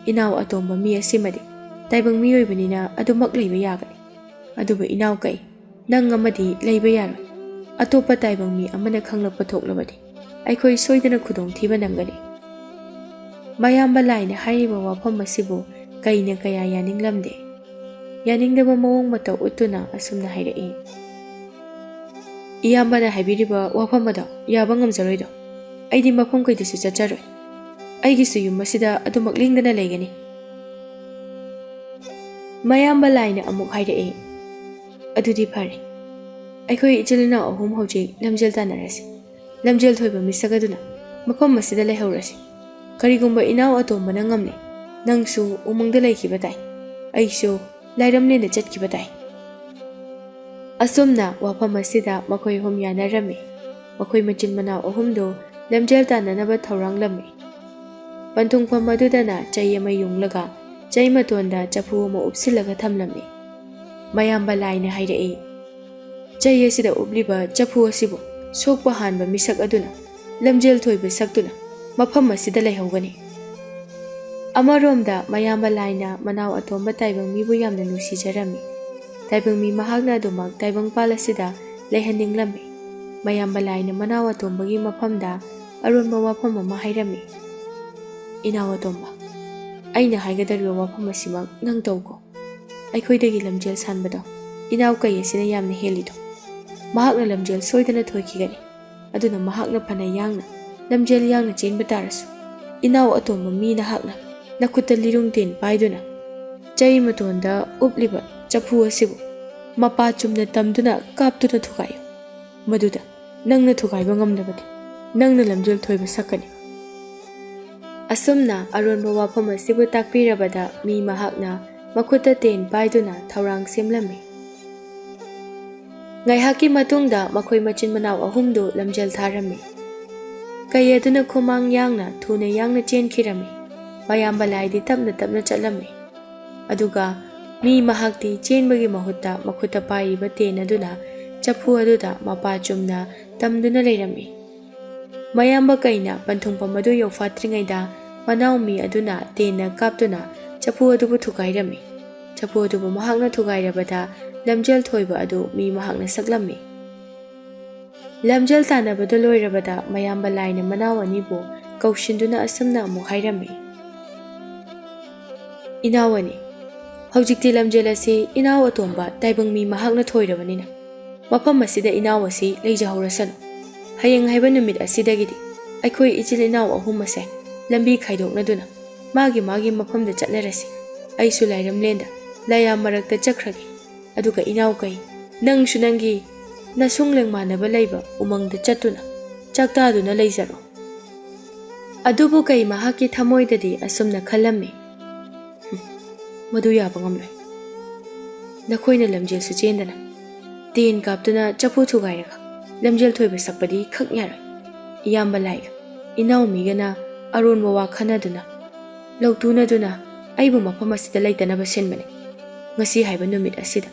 ꯏꯅꯥꯎ ꯑꯇꯣꯝꯕ ꯃꯤ ꯑꯁꯤꯃꯗꯤ ꯇꯥꯏꯕꯪ ꯃꯤꯑꯣꯏꯕꯅꯤꯅ ꯑꯗꯨꯃꯛ ꯂꯩꯕ ꯌꯥꯒꯅꯤ꯫ ꯑꯗꯨꯕꯨ ꯏꯅꯥꯎ ꯀꯩ, ꯅꯪ ꯑꯃꯗꯤ ꯂꯩꯕ ꯌꯥꯔꯣꯏ꯫ ꯑꯇꯣꯞꯄ ꯇꯥꯏꯕꯪ ꯃꯤ ꯑꯃꯅ ꯈꯪꯂꯛꯄ ꯊꯣꯛꯂꯕꯗꯤ ꯑꯩꯈꯣꯏ ꯁꯣꯏꯗꯅ ꯈꯨꯗꯣꯡꯊꯤꯕ ꯅꯪꯒꯅꯤ꯫" ꯃꯌꯥꯝꯕ ꯂꯥꯏꯅ ꯍꯥꯏꯔꯤꯕ ꯋꯥꯐꯝ ꯑꯁꯤꯕꯨ ꯀꯩꯅ ꯀꯌꯥ ꯌꯥꯅꯤꯡꯂꯝꯗꯦ꯫ ꯌꯥꯅꯤꯡꯗꯕ ꯃꯑꯣꯡ ꯃꯇꯧ ꯎꯠꯇꯨꯅ ꯑꯁꯨꯝꯅ ꯍꯥꯏꯔꯛꯏ, "ꯏꯌꯥꯝꯕꯅ ꯍꯥꯏꯕꯤꯔꯤꯕ ꯋꯥꯐꯝ ꯑꯗꯣ ꯌꯥꯕ ꯉꯝꯖꯔꯣꯏꯗꯣ꯫ ꯑꯩꯗꯤ ꯃꯐꯝ ꯀꯩꯗꯁꯨ ꯆꯠꯆꯔꯣꯏ꯫ ꯑꯩꯒꯤꯁꯨ ꯌꯨꯝ ꯑꯁꯤꯗ ꯑꯗꯨꯃꯛ ꯂꯦꯡꯗꯅ ꯂꯩꯒꯅꯤ꯫" ꯃꯌꯥꯝꯕ ꯂꯥꯏꯅ ꯑꯃꯨꯛ ꯍꯥꯏꯔꯛꯏ, "ꯑꯗꯨꯗꯤ ꯐꯔꯦ, ꯑꯩꯈꯣꯏ ꯏꯆꯤꯜ ꯏꯅꯥꯎ ꯑꯍꯨꯝ ꯍꯧꯖꯤꯛ ꯂꯝꯖꯦꯜ ꯇꯥꯟꯅꯔꯁꯤ꯫ ꯂꯝꯖꯦꯜ ꯊꯣꯏꯕ ꯃꯤꯁꯛ ꯑꯗꯨꯅ ꯃꯐꯝ ꯑꯁꯤꯗ ꯂꯩꯍꯧꯔꯁꯤ꯫ ꯀꯔꯤꯒꯨꯝꯕ ꯏꯅꯥꯎ ꯑꯇꯣꯝꯕꯅ ꯉꯝꯂꯦ, ꯅꯪꯁꯨ ꯎꯃꯪꯗ ꯂꯩꯈꯤꯕ ꯇꯥꯏ, ꯑꯩꯁꯨ ꯂꯥꯏꯔꯝꯂꯦꯟꯗ ꯆꯠꯈꯤꯕ ꯇꯥꯏ꯫" ꯑꯁꯨꯝꯅ ꯋꯥꯐꯝ ꯑꯁꯤꯗ ꯃꯈꯣꯏ ꯑꯍꯨꯝ ꯌꯥꯅꯔꯝꯃꯤ꯫ ꯃꯈꯣꯏ ꯃꯆꯤꯟ ꯃꯅꯥꯎ ꯑꯍꯨꯝꯗꯨ ꯂꯝꯖꯦꯜ ꯇꯥꯟꯅꯅꯕ ꯊꯧꯔꯥꯡꯂꯝꯃꯤ꯫ ꯄꯟꯊꯨꯡꯐꯝ ꯑꯗꯨꯗꯅ ꯆꯩ ꯑꯃ ꯌꯨꯡꯂꯒ ꯆꯩ ꯃꯇꯣꯟꯗ ꯆꯐꯨ ꯑꯃ ꯎꯞꯁꯤꯜꯂꯒ ꯊꯝꯂꯝꯃꯤ꯫ ꯃꯌꯥꯝꯕ ꯂꯥꯏꯅ ꯍꯥꯏꯔꯛꯏ, "ꯆꯩ ꯑꯁꯤꯗ ꯎꯞꯂꯤꯕ ꯆꯐꯨ ꯑꯁꯤꯕꯨ ꯁꯣꯛꯄ ꯍꯥꯟꯕ ꯃꯤꯁꯛ ꯑꯗꯨꯅ ꯂꯝꯖꯦꯜ ꯊꯣꯏꯕ ꯁꯛꯇꯨꯅ ꯃꯐꯝ ꯑꯁꯤꯗ ꯂꯩꯍꯧꯒꯅꯤ꯫" ꯑꯃꯔꯣꯝꯗ ꯃꯌꯥꯝꯕ ꯂꯥꯏꯅ ꯃꯅꯥꯎ ꯑꯇꯣꯝꯕ ꯇꯥꯏꯕꯪ ꯃꯤꯕꯨ ꯌꯥꯝꯅ ꯅꯨꯡꯁꯤꯖꯔꯝꯃꯤ꯫ ꯇꯥꯏꯕꯪ ꯃꯤ ꯃꯍꯥꯛꯅ ꯑꯗꯨꯃꯛ ꯇꯥꯏꯕꯪꯄꯥꯜ ꯑꯁꯤꯗ ꯂꯩꯍꯟꯅꯤꯡꯂꯝꯃꯤ꯫ ꯃꯌꯥꯝꯕ ꯂꯥꯏꯅ ꯃꯅꯥꯎ ꯑꯇꯣꯝꯕꯒꯤ ꯃꯐꯝꯗ ꯑꯔꯣꯟꯕ ꯋꯥꯐꯝ ꯑꯃ ꯍꯥꯏꯔꯝꯃꯤ, "ꯏꯅꯥꯎ ꯑꯇꯣꯝꯕ, ꯑꯩꯅ ꯍꯥꯏꯒꯗꯧꯔꯤꯕ ꯋꯥꯐꯝ ꯑꯁꯤꯃꯛ ꯅꯪ ꯇꯧꯀꯣ꯫ ꯑꯩꯈꯣꯏꯗꯒꯤ ꯂꯝꯖꯦꯜ ꯁꯥꯟꯕꯗꯣ ꯏꯅꯥꯎ ꯀꯩ ꯑꯁꯤꯅ ꯌꯥꯝꯅ ꯍꯦꯜꯂꯤꯗꯣ꯫ ꯃꯍꯥꯛꯅ ꯂꯝꯖꯦꯜ ꯁꯣꯏꯗꯅ ꯊꯣꯏꯈꯤꯒꯅꯤ꯫ ꯑꯗꯨꯅ ꯃꯍꯥꯛꯅ ꯐꯅ ꯌꯥꯡꯅ ꯂꯝꯖꯦꯜ ꯌꯥꯡꯅ ꯆꯦꯟꯕ ꯇꯥꯔꯁꯨ, ꯏꯅꯥꯎ ꯑꯇꯣꯝꯕ ꯃꯤ ꯅꯍꯥꯛꯅ ꯅꯈꯨꯠꯇ ꯂꯤꯔꯨꯡ ꯇꯦꯟ ꯄꯥꯏꯗꯨꯅ ꯆꯩ ꯃꯇꯣꯟꯗ ꯎꯞꯂꯤꯕ ꯆꯐꯨ ꯑꯁꯤꯕꯨ ꯃꯄꯥ ꯆꯨꯝꯅ ꯇꯝꯗꯨꯅ ꯀꯥꯞꯇꯨꯅ ꯊꯨꯒꯥꯏꯌꯨ꯫ ꯃꯗꯨꯗ ꯅꯪꯅ ꯊꯨꯒꯥꯏꯕ ꯉꯝꯂꯕꯗꯤ ꯅꯪꯅ ꯂꯝꯖꯦꯜ ꯊꯣꯏꯕ ꯁꯛꯀꯅꯤ꯫" ꯑꯁꯨꯝꯅ ꯑꯔꯣꯟꯕ ꯋꯥꯐꯝ ꯑꯁꯤꯕꯨ ꯇꯥꯛꯄꯤꯔꯕꯗ ꯃꯤ ꯃꯍꯥꯛꯅ ꯃꯈꯨꯠꯇ ꯇꯦꯟ ꯄꯥꯏꯗꯨꯅ ꯊꯧꯔꯥꯡ ꯁꯦꯝꯂꯝꯃꯤ꯫ ꯉꯥꯏꯍꯥꯛꯀꯤ ꯃꯇꯨꯡꯗ ꯃꯈꯣꯏ ꯃꯆꯤꯟ ꯃꯅꯥꯎ ꯑꯍꯨꯝꯗꯨ ꯂꯝꯖꯦꯜ ꯊꯥꯔꯝꯃꯤ꯫ ꯀꯩ ꯑꯗꯨꯅ ꯈꯨꯃꯥꯡ ꯌꯥꯡꯅ ꯊꯨꯅ ꯌꯥꯡꯅ ꯆꯦꯟꯈꯤꯔꯝꯃꯤ꯫ ꯃꯌꯥꯝꯕ ꯂꯥꯏꯗꯤ ꯇꯞꯅ ꯇꯞꯅ ꯆꯠꯂꯝꯃꯤ꯫ ꯑꯗꯨꯒ ꯃꯤ ꯃꯍꯥꯛꯇꯤ ꯆꯦꯟꯕꯒꯤ ꯃꯍꯨꯠꯇ ꯃꯈꯨꯠꯇ ꯄꯥꯏꯔꯤꯕ ꯇꯦꯟ ꯑꯗꯨꯅ ꯆꯐꯨ ꯑꯗꯨꯗ ꯃꯄꯥ ꯆꯨꯝꯅ ꯇꯝꯗꯨꯅ ꯂꯩꯔꯝꯃꯤ꯫ ꯃꯌꯥꯝꯕ ꯀꯩꯅ ꯄꯟꯊꯨꯡꯐꯝ ꯑꯗꯨ ꯌꯧꯐꯥꯠꯇ꯭ꯔꯤꯉꯩꯗ ꯃꯅꯥꯎ ꯃꯤ ꯑꯗꯨꯅ ꯇꯦꯟꯅ ꯀꯥꯞꯇꯨꯅ ꯆꯐꯨ ꯑꯗꯨꯕꯨ ꯊꯨꯒꯥꯏꯔꯝꯃꯤ꯫ ꯆꯐꯨ ꯑꯗꯨꯕꯨ ꯃꯍꯥꯛꯅ ꯊꯨꯒꯥꯏꯔꯕꯗ ꯂꯝꯖꯦꯜ ꯊꯣꯏꯕ ꯑꯗꯨ ꯃꯤ ꯃꯍꯥꯛꯅ ꯁꯛꯂꯝꯃꯤ꯫ ꯂꯝꯖꯦꯜ ꯇꯥꯟꯅꯕꯗꯨ ꯂꯣꯏꯔꯕꯗ ꯃꯌꯥꯝꯕ ꯂꯥꯏꯅ ꯃꯅꯥꯎ ꯑꯅꯤꯕꯨ ꯀꯧꯁꯤꯟꯗꯨꯅ ꯑꯁꯨꯝꯅ ꯑꯃꯨꯛ ꯍꯥꯏꯔꯝꯃꯤ, "ꯏꯅꯥꯎ ꯑꯅꯤ, ꯍꯧꯖꯤꯛꯇꯤ ꯂꯝꯖꯦꯜ ꯑꯁꯤ ꯏꯅꯥꯎ ꯑꯇꯣꯝꯕ ꯇꯥꯏꯕꯪ ꯃꯤ ꯃꯍꯥꯛꯅ ꯊꯣꯏꯔꯕꯅꯤꯅ ꯃꯐꯝ ꯑꯁꯤꯗ ꯏꯅꯥꯎ ꯑꯁꯤ ꯂꯩꯖꯍꯧꯔꯁꯅꯨ꯫ ꯍꯌꯦꯡ ꯍꯥꯏꯕ ꯅꯨꯃꯤꯠ ꯑꯁꯤꯗꯒꯤꯗꯤ ꯑꯩꯈꯣꯏ ꯏꯆꯤꯜ ꯏꯅꯥꯎ ꯑꯍꯨꯝ ꯑꯁꯦ ꯂꯝꯕꯤ ꯈꯥꯏꯗꯣꯛꯅꯗꯨꯅ ꯃꯥꯒꯤ ꯃꯥꯒꯤ ꯃꯐꯝꯗ ꯆꯠꯅꯔꯁꯤ꯫ ꯑꯩꯁꯨ ꯂꯥꯏꯔꯝꯂꯦꯟꯗ ꯂꯥꯏꯌꯥꯝ ꯃꯔꯛꯇ ꯆꯠꯈ꯭ꯔꯒꯦ꯫ ꯑꯗꯨꯒ ꯏꯅꯥꯎ ꯀꯩ, ꯅꯪꯁꯨ ꯅꯪꯒꯤ ꯅꯁꯨꯡ ꯂꯦꯡꯃꯥꯟꯅꯕ ꯂꯩꯕ ꯎꯃꯪꯗ ꯆꯠꯇꯨꯅ ꯆꯥꯛꯇꯥꯗꯨꯅ ꯂꯩꯖꯔꯣ꯫" ꯑꯗꯨꯕꯨ ꯀꯩ ꯃꯍꯥꯛꯀꯤ ꯊꯃꯣꯏꯗꯗꯤ ꯑꯁꯨꯝꯅ ꯈꯜꯂꯝꯃꯤ, "ꯍꯨꯝ, ꯃꯗꯨ ꯌꯥꯕ ꯉꯝꯂꯣꯏ꯫ ꯅꯈꯣꯏꯅ ꯂꯝꯖꯦꯜꯁꯨ ꯆꯦꯟꯗꯅ ꯇꯦꯟ ꯀꯥꯞꯇꯨꯅ ꯆꯐꯨ ꯊꯨꯒꯥꯏꯔꯒ ꯂꯝꯖꯦꯜ ꯊꯣꯏꯕ ꯁꯛꯄꯗꯤ ꯈꯛ ꯌꯥꯔꯣꯏ꯫ ꯏꯌꯥꯝꯕ ꯂꯥꯏꯒ ꯏꯅꯥꯎ ꯃꯤꯒꯅ ꯑꯔꯣꯟꯕ ꯋꯥ ꯈꯟꯅꯗꯨꯅ ꯂꯧꯇꯨꯅꯗꯨꯅ ꯑꯩꯕꯨ ꯃꯐꯝ ꯑꯁꯤꯗ ꯂꯩꯇꯅꯕ ꯁꯤꯟꯕꯅꯤ꯫ ꯉꯁꯤ ꯍꯥꯏꯕ ꯅꯨꯃꯤꯠ ꯑꯁꯤꯗ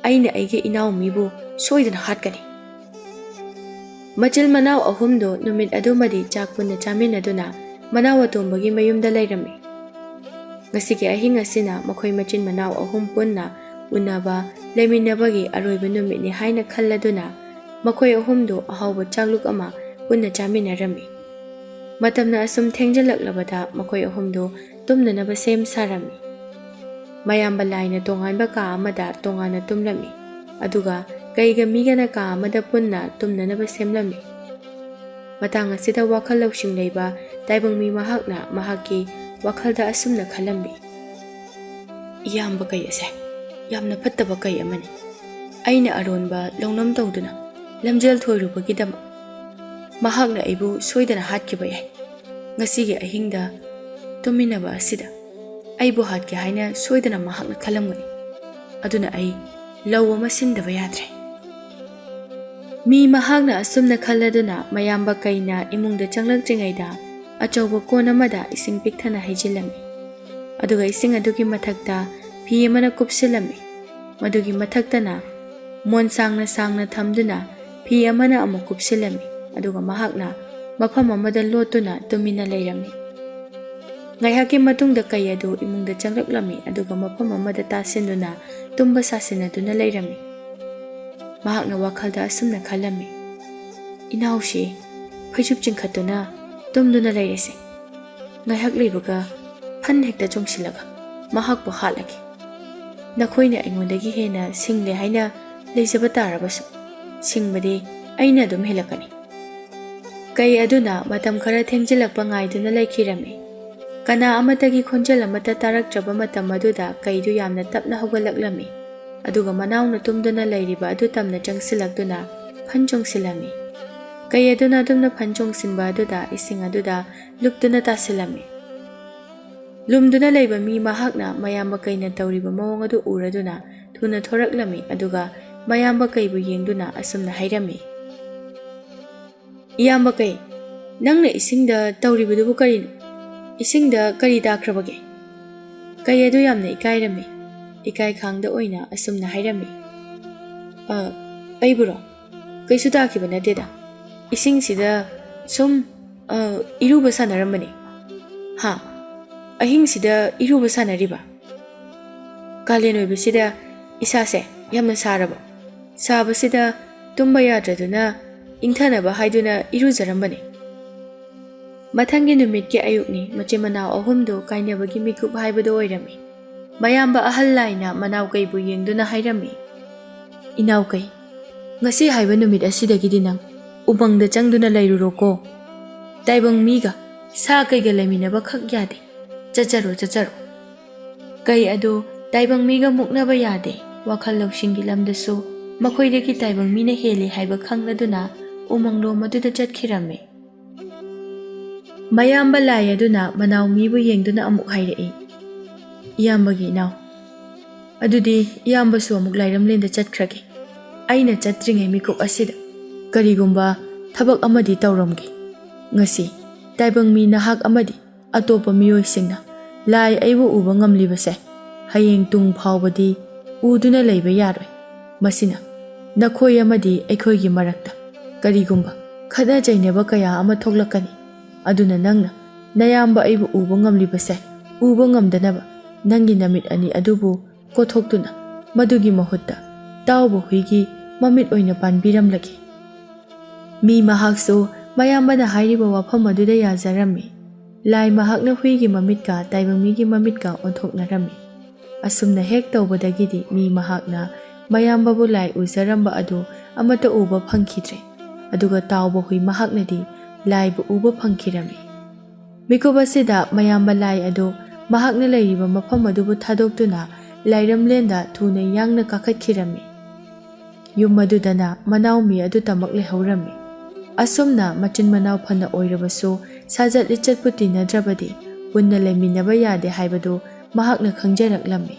ꯑꯩꯅ ꯑꯩꯒꯤ ꯏꯅꯥꯎ ꯃꯤꯕꯨ ꯁꯣꯏꯗꯅ ꯍꯥꯠꯀꯅꯤ꯫" ꯃꯆꯤꯜ ꯃꯅꯥꯎ ꯑꯍꯨꯝꯗꯨ ꯅꯨꯃꯤꯠ ꯑꯗꯨꯃꯗꯤ ꯆꯥꯛ ꯄꯨꯟꯅ ꯆꯥꯃꯤꯟꯅꯗꯨꯅ ꯃꯅꯥꯎ ꯑꯇꯣꯝꯕꯒꯤ ꯃꯌꯨꯝꯗ ꯂꯩꯔꯝꯃꯤ꯫ ꯉꯁꯤꯒꯤ ꯑꯍꯤꯡ ꯑꯁꯤꯅ ꯃꯈꯣꯏ ꯃꯆꯤꯟ ꯃꯅꯥꯎ ꯑꯍꯨꯝ ꯄꯨꯟꯅ ꯎꯅꯕ, ꯂꯩꯃꯤꯟꯅꯕꯒꯤ ꯑꯔꯣꯏꯕ ꯅꯨꯃꯤꯠꯅꯤ ꯍꯥꯏꯅ ꯈꯜꯂꯗꯨꯅ ꯃꯈꯣꯏ ꯑꯍꯨꯝꯗꯨ ꯑꯍꯥꯎꯕ ꯆꯥꯛꯂꯨꯛ ꯑꯃ ꯄꯨꯟꯅ ꯆꯥꯃꯤꯟꯅꯔꯝꯃꯤ꯫ ꯃꯇꯝꯅ ꯑꯁꯨꯝ ꯊꯦꯡꯖꯤꯜꯂꯛꯂꯕꯗ ꯃꯈꯣꯏ ꯑꯍꯨꯝꯗꯨ ꯇꯨꯝꯅꯅꯕ ꯁꯦꯝ ꯁꯥꯔꯝꯃꯤ꯫ ꯃꯌꯥꯝꯕ ꯂꯥꯏꯅ ꯇꯣꯉꯥꯟꯕ ꯀꯥ ꯑꯃꯗ ꯇꯣꯉꯥꯟꯅ ꯇꯨꯝꯂꯝꯃꯤ, ꯑꯗꯨꯒ ꯀꯩꯒ ꯃꯤꯒꯅ ꯀꯥ ꯑꯃꯗ ꯄꯨꯟꯅ ꯇꯨꯝꯅꯅꯕ ꯁꯦꯝꯂꯝꯃꯤ꯫ ꯃꯇꯥꯡ ꯑꯁꯤꯗ ꯋꯥꯈꯜ ꯂꯧꯁꯤꯡ ꯂꯩꯕ ꯇꯥꯏꯕꯪ ꯃꯤ ꯃꯍꯥꯛꯅ ꯃꯍꯥꯛꯀꯤ ꯋꯥꯈꯜꯗ ꯑꯁꯨꯝꯅ ꯈꯜꯂꯝꯃꯤ, "ꯏꯌꯥꯝꯕ ꯀꯩ ꯑꯁꯦ ꯌꯥꯝꯅ ꯐꯠꯇꯕ ꯀꯩ ꯑꯃꯅꯤ꯫ ꯑꯩꯅ ꯑꯔꯣꯟꯕ ꯂꯧꯅꯝ ꯇꯧꯗꯨꯅ ꯂꯝꯖꯦꯜ ꯊꯣꯏꯔꯨꯕꯒꯤꯗꯃꯛ ꯃꯍꯥꯛꯅ ꯑꯩꯕꯨ ꯁꯣꯏꯗꯅ ꯍꯥꯠꯈꯤꯕ ꯌꯥꯏ꯫ ꯉꯁꯤꯒꯤ ꯑꯍꯤꯡꯗ ꯇꯨꯝꯃꯤꯟꯅꯕ ꯑꯁꯤꯗ ꯑꯩꯕꯨ ꯍꯥꯠꯀꯦ ꯍꯥꯏꯅ ꯁꯣꯏꯗꯅ ꯃꯍꯥꯛꯅ ꯈꯜꯂꯝꯒꯅꯤ꯫ ꯑꯗꯨꯅ ꯑꯩ ꯂꯧ ꯑꯃ ꯁꯤꯟꯗꯕ ꯌꯥꯗ꯭ꯔꯦ꯫" ꯃꯤ ꯃꯍꯥꯛꯅ ꯑꯁꯨꯝꯅ ꯈꯜꯂꯗꯨꯅ ꯃꯌꯥꯝꯕ ꯀꯩꯅ ꯏꯃꯨꯡꯗ ꯆꯪꯂꯛꯇ꯭ꯔꯤꯉꯩꯗ ꯑꯆꯧꯕ ꯀꯣꯟ ꯑꯃꯗ ꯏꯁꯤꯡ ꯄꯤꯛ ꯊꯟꯅ ꯍꯩꯖꯤꯜꯂꯝꯃꯤ꯫ ꯑꯗꯨꯒ ꯏꯁꯤꯡ ꯑꯗꯨꯒꯤ ꯃꯊꯛꯇ ꯐꯤ ꯑꯃꯅ ꯀꯨꯞꯁꯤꯜꯂꯝꯃꯤ꯫ ꯃꯗꯨꯒꯤ ꯃꯊꯛꯇꯅ ꯃꯣꯟ ꯁꯥꯡꯅ ꯁꯥꯡꯅ ꯊꯝꯗꯨꯅ ꯐꯤ ꯑꯃꯅ ꯑꯃꯨꯛ ꯀꯨꯞꯁꯤꯜꯂꯝꯃꯤ꯫ ꯑꯗꯨꯒ ꯃꯍꯥꯛꯅ ꯃꯐꯝ ꯑꯃꯗ ꯂꯣꯠꯇꯨꯅ ꯇꯨꯃꯤꯟꯅ ꯂꯩꯔꯝꯃꯤ꯫ ꯉꯥꯏꯍꯥꯛꯀꯤ ꯃꯇꯨꯡꯗ ꯀꯩ ꯑꯗꯨ ꯏꯃꯨꯡꯗ ꯆꯪꯂꯛꯂꯝꯃꯤ, ꯑꯗꯨꯒ ꯃꯐꯝ ꯑꯃꯗ ꯇꯥꯁꯤꯟꯗꯨꯅ ꯇꯨꯝꯕ ꯁꯥꯁꯤꯟꯅꯗꯨꯅ ꯂꯩꯔꯝꯃꯤ꯫ ꯃꯍꯥꯛꯅ ꯋꯥꯈꯜꯗ ꯑꯁꯨꯝꯅ ꯈꯜꯂꯝꯃꯤ, "ꯏꯅꯥꯎꯁꯤ ꯐꯩꯖꯨꯞ ꯆꯤꯡꯈꯠꯇꯨꯅ ꯇꯨꯝꯗꯨꯅ ꯂꯩꯔꯦꯁꯦ꯫ ꯉꯥꯏꯍꯥꯛ ꯂꯩꯕꯒ ꯐꯟ ꯍꯦꯛꯇ ꯆꯣꯡꯁꯤꯜꯂꯒ ꯃꯍꯥꯛꯄꯨ ꯍꯥꯠꯂꯒꯦ꯫ ꯅꯈꯣꯏꯅ ꯑꯩꯉꯣꯟꯗꯒꯤ ꯍꯦꯟꯅ ꯁꯤꯡꯂꯦ ꯍꯥꯏꯅ ꯂꯩꯖꯕ ꯇꯥꯔꯕꯁꯨ, ꯁꯤꯡꯕꯗꯤ ꯑꯩꯅ ꯑꯗꯨꯝ ꯍꯦꯜꯂꯛꯀꯅꯤ꯫" ꯀꯩ ꯑꯗꯨꯅ ꯃꯇꯝ ꯈꯔ ꯊꯦꯡꯖꯤꯜꯂꯛꯄ ꯉꯥꯏꯗꯨꯅ ꯂꯩꯈꯤꯔꯝꯃꯤ꯫ ꯀꯅꯥ ꯑꯃꯠꯇꯒꯤ ꯈꯣꯟꯖꯦꯜ ꯑꯃꯠꯇ ꯇꯥꯔꯛꯇ꯭ꯔꯕ ꯃꯇꯝ ꯑꯗꯨꯗ ꯀꯩꯗꯨ ꯌꯥꯝꯅ ꯇꯞꯅ ꯍꯧꯒꯠꯂꯛꯂꯝꯃꯤ꯫ ꯑꯗꯨꯒ ꯃꯅꯥꯎꯅ ꯇꯨꯝꯗꯨꯅ ꯂꯩꯔꯤꯕ ꯑꯗꯨ ꯇꯝꯅ ꯆꯪꯁꯤꯜꯂꯛꯇꯨꯅ ꯐꯟ ꯆꯣꯡꯁꯤꯜꯂꯝꯃꯤ꯫ ꯀꯩ ꯑꯗꯨꯅ ꯑꯗꯨꯝꯅ ꯐꯟ ꯆꯣꯡꯁꯤꯟꯕ ꯑꯗꯨꯗ ꯏꯁꯤꯡ ꯑꯗꯨꯗ ꯂꯨꯞꯇꯨꯅ ꯇꯥꯁꯤꯜꯂꯝꯃꯤ꯫ ꯂꯨꯝꯗꯨꯅ ꯂꯩꯕ ꯃꯤ ꯃꯍꯥꯛꯅ ꯃꯌꯥꯝꯕ ꯀꯩꯅ ꯇꯧꯔꯤꯕ ꯃꯑꯣꯡ ꯑꯗꯨ ꯎꯔꯗꯨꯅ ꯊꯨꯅ ꯊꯣꯔꯛꯂꯝꯃꯤ, ꯑꯗꯨꯒ ꯃꯌꯥꯝꯕ ꯀꯩꯕꯨ ꯌꯦꯡꯗꯨꯅ ꯑꯁꯨꯝꯅ ꯍꯥꯏꯔꯝꯃꯤ, "ꯏꯌꯥꯝꯕ ꯀꯩ, ꯅꯪꯅ ꯏꯁꯤꯡꯗ ꯇꯧꯔꯤꯕꯗꯨꯕꯨ ꯀꯔꯤꯅꯣ? ꯏꯁꯤꯡꯗ ꯀꯔꯤ ꯇꯥꯈ꯭ꯔꯕꯒꯦ?" ꯀꯩ ꯑꯗꯨ ꯌꯥꯝꯅ ꯏꯀꯥꯏꯔꯝꯃꯤ꯫ ꯏꯀꯥꯏ ꯈꯥꯡꯗ ꯑꯣꯏꯅ ꯑꯁꯨꯝꯅ ꯍꯥꯏꯔꯝꯃꯤ, "ꯑ, ꯑꯩꯕꯨꯔꯣ? ꯀꯩꯁꯨ ꯇꯥꯈꯤꯕ ꯅꯠꯇꯦꯗ꯫ ꯏꯁꯤꯡꯁꯤꯗ ꯁꯨꯝ, ꯑ, ꯏꯔꯨꯕ ꯁꯥꯟꯅꯔꯝꯕꯅꯤ꯫" "ꯍꯥ? ꯑꯍꯤꯡꯁꯤꯗ ꯏꯔꯨꯕ ꯁꯥꯟꯅꯔꯤꯕ? ꯀꯥꯂꯦꯟ ꯑꯣꯏꯕꯁꯤꯗ ꯏꯁꯥꯁꯦ ꯌꯥꯝꯅ ꯁꯥꯔꯕ꯫ ꯁꯥꯕꯁꯤꯗ ꯇꯨꯝꯕ ꯌꯥꯗ꯭ꯔꯗꯨꯅ ꯏꯪꯊꯅꯕ ꯍꯥꯏꯗꯨꯅ ꯏꯔꯨꯖꯔꯝꯕꯅꯤ꯫" ꯃꯊꯪꯒꯤ ꯅꯨꯃꯤꯠꯀꯤ ꯑꯌꯨꯛꯅꯤ꯫ ꯃꯆꯤꯟ ꯃꯅꯥꯎ ꯑꯍꯨꯝꯗꯨ ꯀꯥꯏꯅꯕꯒꯤ ꯃꯤꯀꯨꯞ ꯍꯥꯏꯕꯗꯨ ꯑꯣꯏꯔꯝꯃꯤ꯫ ꯃꯌꯥꯝꯕ ꯑꯍꯜ ꯂꯥꯏꯅ ꯃꯅꯥꯎ ꯀꯩꯕꯨ ꯌꯦꯡꯗꯨꯅ ꯍꯥꯏꯔꯝꯃꯤ, "ꯏꯅꯥꯎ ꯀꯩ, ꯉꯁꯤ ꯍꯥꯏꯕ ꯅꯨꯃꯤꯠ ꯑꯁꯤꯗꯒꯤꯗꯤ ꯅꯪ ꯎꯃꯪꯗ ꯆꯪꯗꯨꯅ ꯂꯩꯔꯨꯔꯣꯀꯣ꯫ ꯇꯥꯏꯕꯪ ꯃꯤꯒ ꯁꯥ ꯀꯩꯒ ꯂꯩꯃꯤꯟꯅꯕ ꯈꯛ ꯌꯥꯗꯦ꯫ ꯆꯠꯆꯔꯣ, ꯆꯠꯆꯔꯣ꯫" ꯀꯩ ꯑꯗꯨ ꯇꯥꯏꯕꯪ ꯃꯤꯒ ꯃꯨꯛꯅꯕ ꯌꯥꯗꯦ꯫ ꯋꯥꯈꯜ ꯂꯧꯁꯤꯡꯒꯤ ꯂꯝꯗꯁꯨ ꯃꯈꯣꯏꯗꯒꯤ ꯇꯥꯏꯕꯪ ꯃꯤꯅ ꯍꯦꯜꯂꯤ ꯍꯥꯏꯕ ꯈꯪꯂꯗꯨꯅ ꯎꯃꯪꯂꯣꯝ ꯑꯗꯨꯗ ꯆꯠꯈꯤꯔꯝꯃꯤ꯫ ꯃꯌꯥꯝꯕ ꯂꯥꯏ ꯑꯗꯨꯅ ꯃꯅꯥꯎ ꯃꯤꯕꯨ ꯌꯦꯡꯗꯨꯅ ꯑꯃꯨꯛ ꯍꯥꯏꯔꯛꯏ, "ꯏꯌꯥꯝꯕꯒꯤ ꯏꯅꯥꯎ, ꯑꯗꯨꯗꯤ ꯏꯌꯥꯝꯕꯁꯨ ꯑꯃꯨꯛ ꯂꯥꯏꯔꯝꯂꯦꯟꯗ ꯆꯠꯈ꯭ꯔꯒꯦ꯫ ꯑꯩꯅ ꯆꯠꯇ꯭ꯔꯤꯉꯩ ꯃꯤꯀꯨꯞ ꯑꯁꯤꯗ ꯀꯔꯤꯒꯨꯝꯕ ꯊꯕꯛ ꯑꯃꯗꯤ ꯇꯧꯔꯝꯒꯦ꯫ ꯉꯁꯤ ꯇꯥꯏꯕꯪ ꯃꯤ ꯅꯍꯥꯛ ꯑꯃꯗꯤ ꯑꯇꯣꯞꯄ ꯃꯤꯑꯣꯏꯁꯤꯡꯅ ꯂꯥꯏ ꯑꯩꯕꯨ ꯎꯕ ꯉꯝꯂꯤꯕꯁꯦ ꯍꯌꯦꯡ ꯇꯨꯡ ꯐꯥꯎꯕꯗꯤ ꯎꯗꯨꯅ ꯂꯩꯕ ꯌꯥꯔꯣꯏ꯫ ꯃꯁꯤꯅ ꯅꯈꯣꯏ ꯑꯃꯗꯤ ꯑꯩꯈꯣꯏꯒꯤ ꯃꯔꯛꯇ ꯀꯔꯤꯒꯨꯝꯕ ꯈꯠꯅ ꯆꯩꯅꯕ ꯀꯌꯥ ꯑꯃ ꯊꯣꯛꯂꯛꯀꯅꯤ꯫ ꯑꯗꯨꯅ ꯅꯪꯅ ꯅꯌꯥꯝꯕ ꯑꯩꯕꯨ ꯎꯕ ꯉꯝꯂꯤꯕꯁꯦ ꯎꯕ ꯉꯝꯗꯅꯕ ꯅꯪꯒꯤ ꯅꯃꯤꯠ ꯑꯅꯤ ꯑꯗꯨꯕꯨ ꯀꯣꯊꯣꯛꯇꯨꯅ ꯃꯗꯨꯒꯤ ꯃꯍꯨꯠꯇ ꯇꯥꯎꯕ ꯍꯨꯏꯒꯤ ꯃꯃꯤꯠ ꯑꯣꯏꯅ ꯄꯥꯟꯕꯤꯔꯝꯂꯒꯦ꯫ ꯃꯤ ꯃꯍꯥꯛꯁꯨ ꯃꯌꯥꯝꯕꯅ ꯍꯥꯏꯔꯤꯕ ꯋꯥꯐꯝ ꯑꯗꯨꯗ ꯌꯥꯖꯔꯝꯃꯤ꯫ ꯂꯥꯏ ꯃꯍꯥꯛꯅ ꯍꯨꯏꯒꯤ ꯃꯃꯤꯠꯀ ꯇꯥꯏꯕꯪ ꯃꯤꯒꯤ ꯃꯃꯤꯠꯀ ꯑꯣꯟꯊꯣꯛꯅꯔꯝꯃꯤ꯫ ꯑꯁꯨꯝꯅ ꯍꯦꯛ ꯇꯧꯕꯗꯒꯤꯗꯤ ꯃꯤ ꯃꯍꯥꯛꯅ ꯃꯌꯥꯝꯕꯕꯨ ꯂꯥꯏ ꯎꯖꯔꯝꯕ ꯑꯗꯨ ꯑꯃꯠꯇ ꯎꯕ ꯐꯪꯈꯤꯗ꯭ꯔꯦ꯫ ꯑꯗꯨꯒ ꯇꯥꯎꯕ ꯍꯨꯏ ꯃꯍꯥꯛꯅꯗꯤ ꯂꯥꯏꯕꯨ ꯎꯕ ꯐꯪꯈꯤꯔꯝꯃꯤ꯫ ꯃꯤꯀꯨꯞ ꯑꯁꯤꯗ ꯃꯌꯥꯝꯕ ꯂꯥꯏ ꯑꯗꯨ ꯃꯍꯥꯛꯅ ꯂꯩꯔꯤꯕ ꯃꯐꯝ ꯑꯗꯨꯕꯨ ꯊꯥꯗꯣꯛꯇꯨꯅ ꯂꯥꯏꯔꯝꯂꯦꯟꯗ ꯊꯨꯅ ꯌꯥꯡꯅ ꯀꯥꯈꯠꯈꯤꯔꯝꯃꯤ꯫ ꯌꯨꯝ ꯑꯗꯨꯗꯅ ꯃꯅꯥꯎ ꯃꯤ ꯑꯗꯨꯇꯃꯛ ꯂꯩꯍꯧꯔꯝꯃꯤ꯫ ꯑꯁꯨꯝꯅ ꯃꯆꯤꯟ ꯃꯅꯥꯎ ꯐꯅ ꯑꯣꯏꯔꯕꯁꯨ ꯁꯥꯖꯠ ꯂꯤꯆꯠꯄꯨ ꯇꯤꯟꯅꯗ꯭ꯔꯕꯗꯤ ꯄꯨꯟꯅ ꯂꯩꯃꯤꯟꯅꯕ ꯌꯥꯗꯦ ꯍꯥꯏꯕꯗꯨ ꯃꯍꯥꯛꯅ ꯈꯪꯖꯔꯛꯂꯝꯃꯤ꯫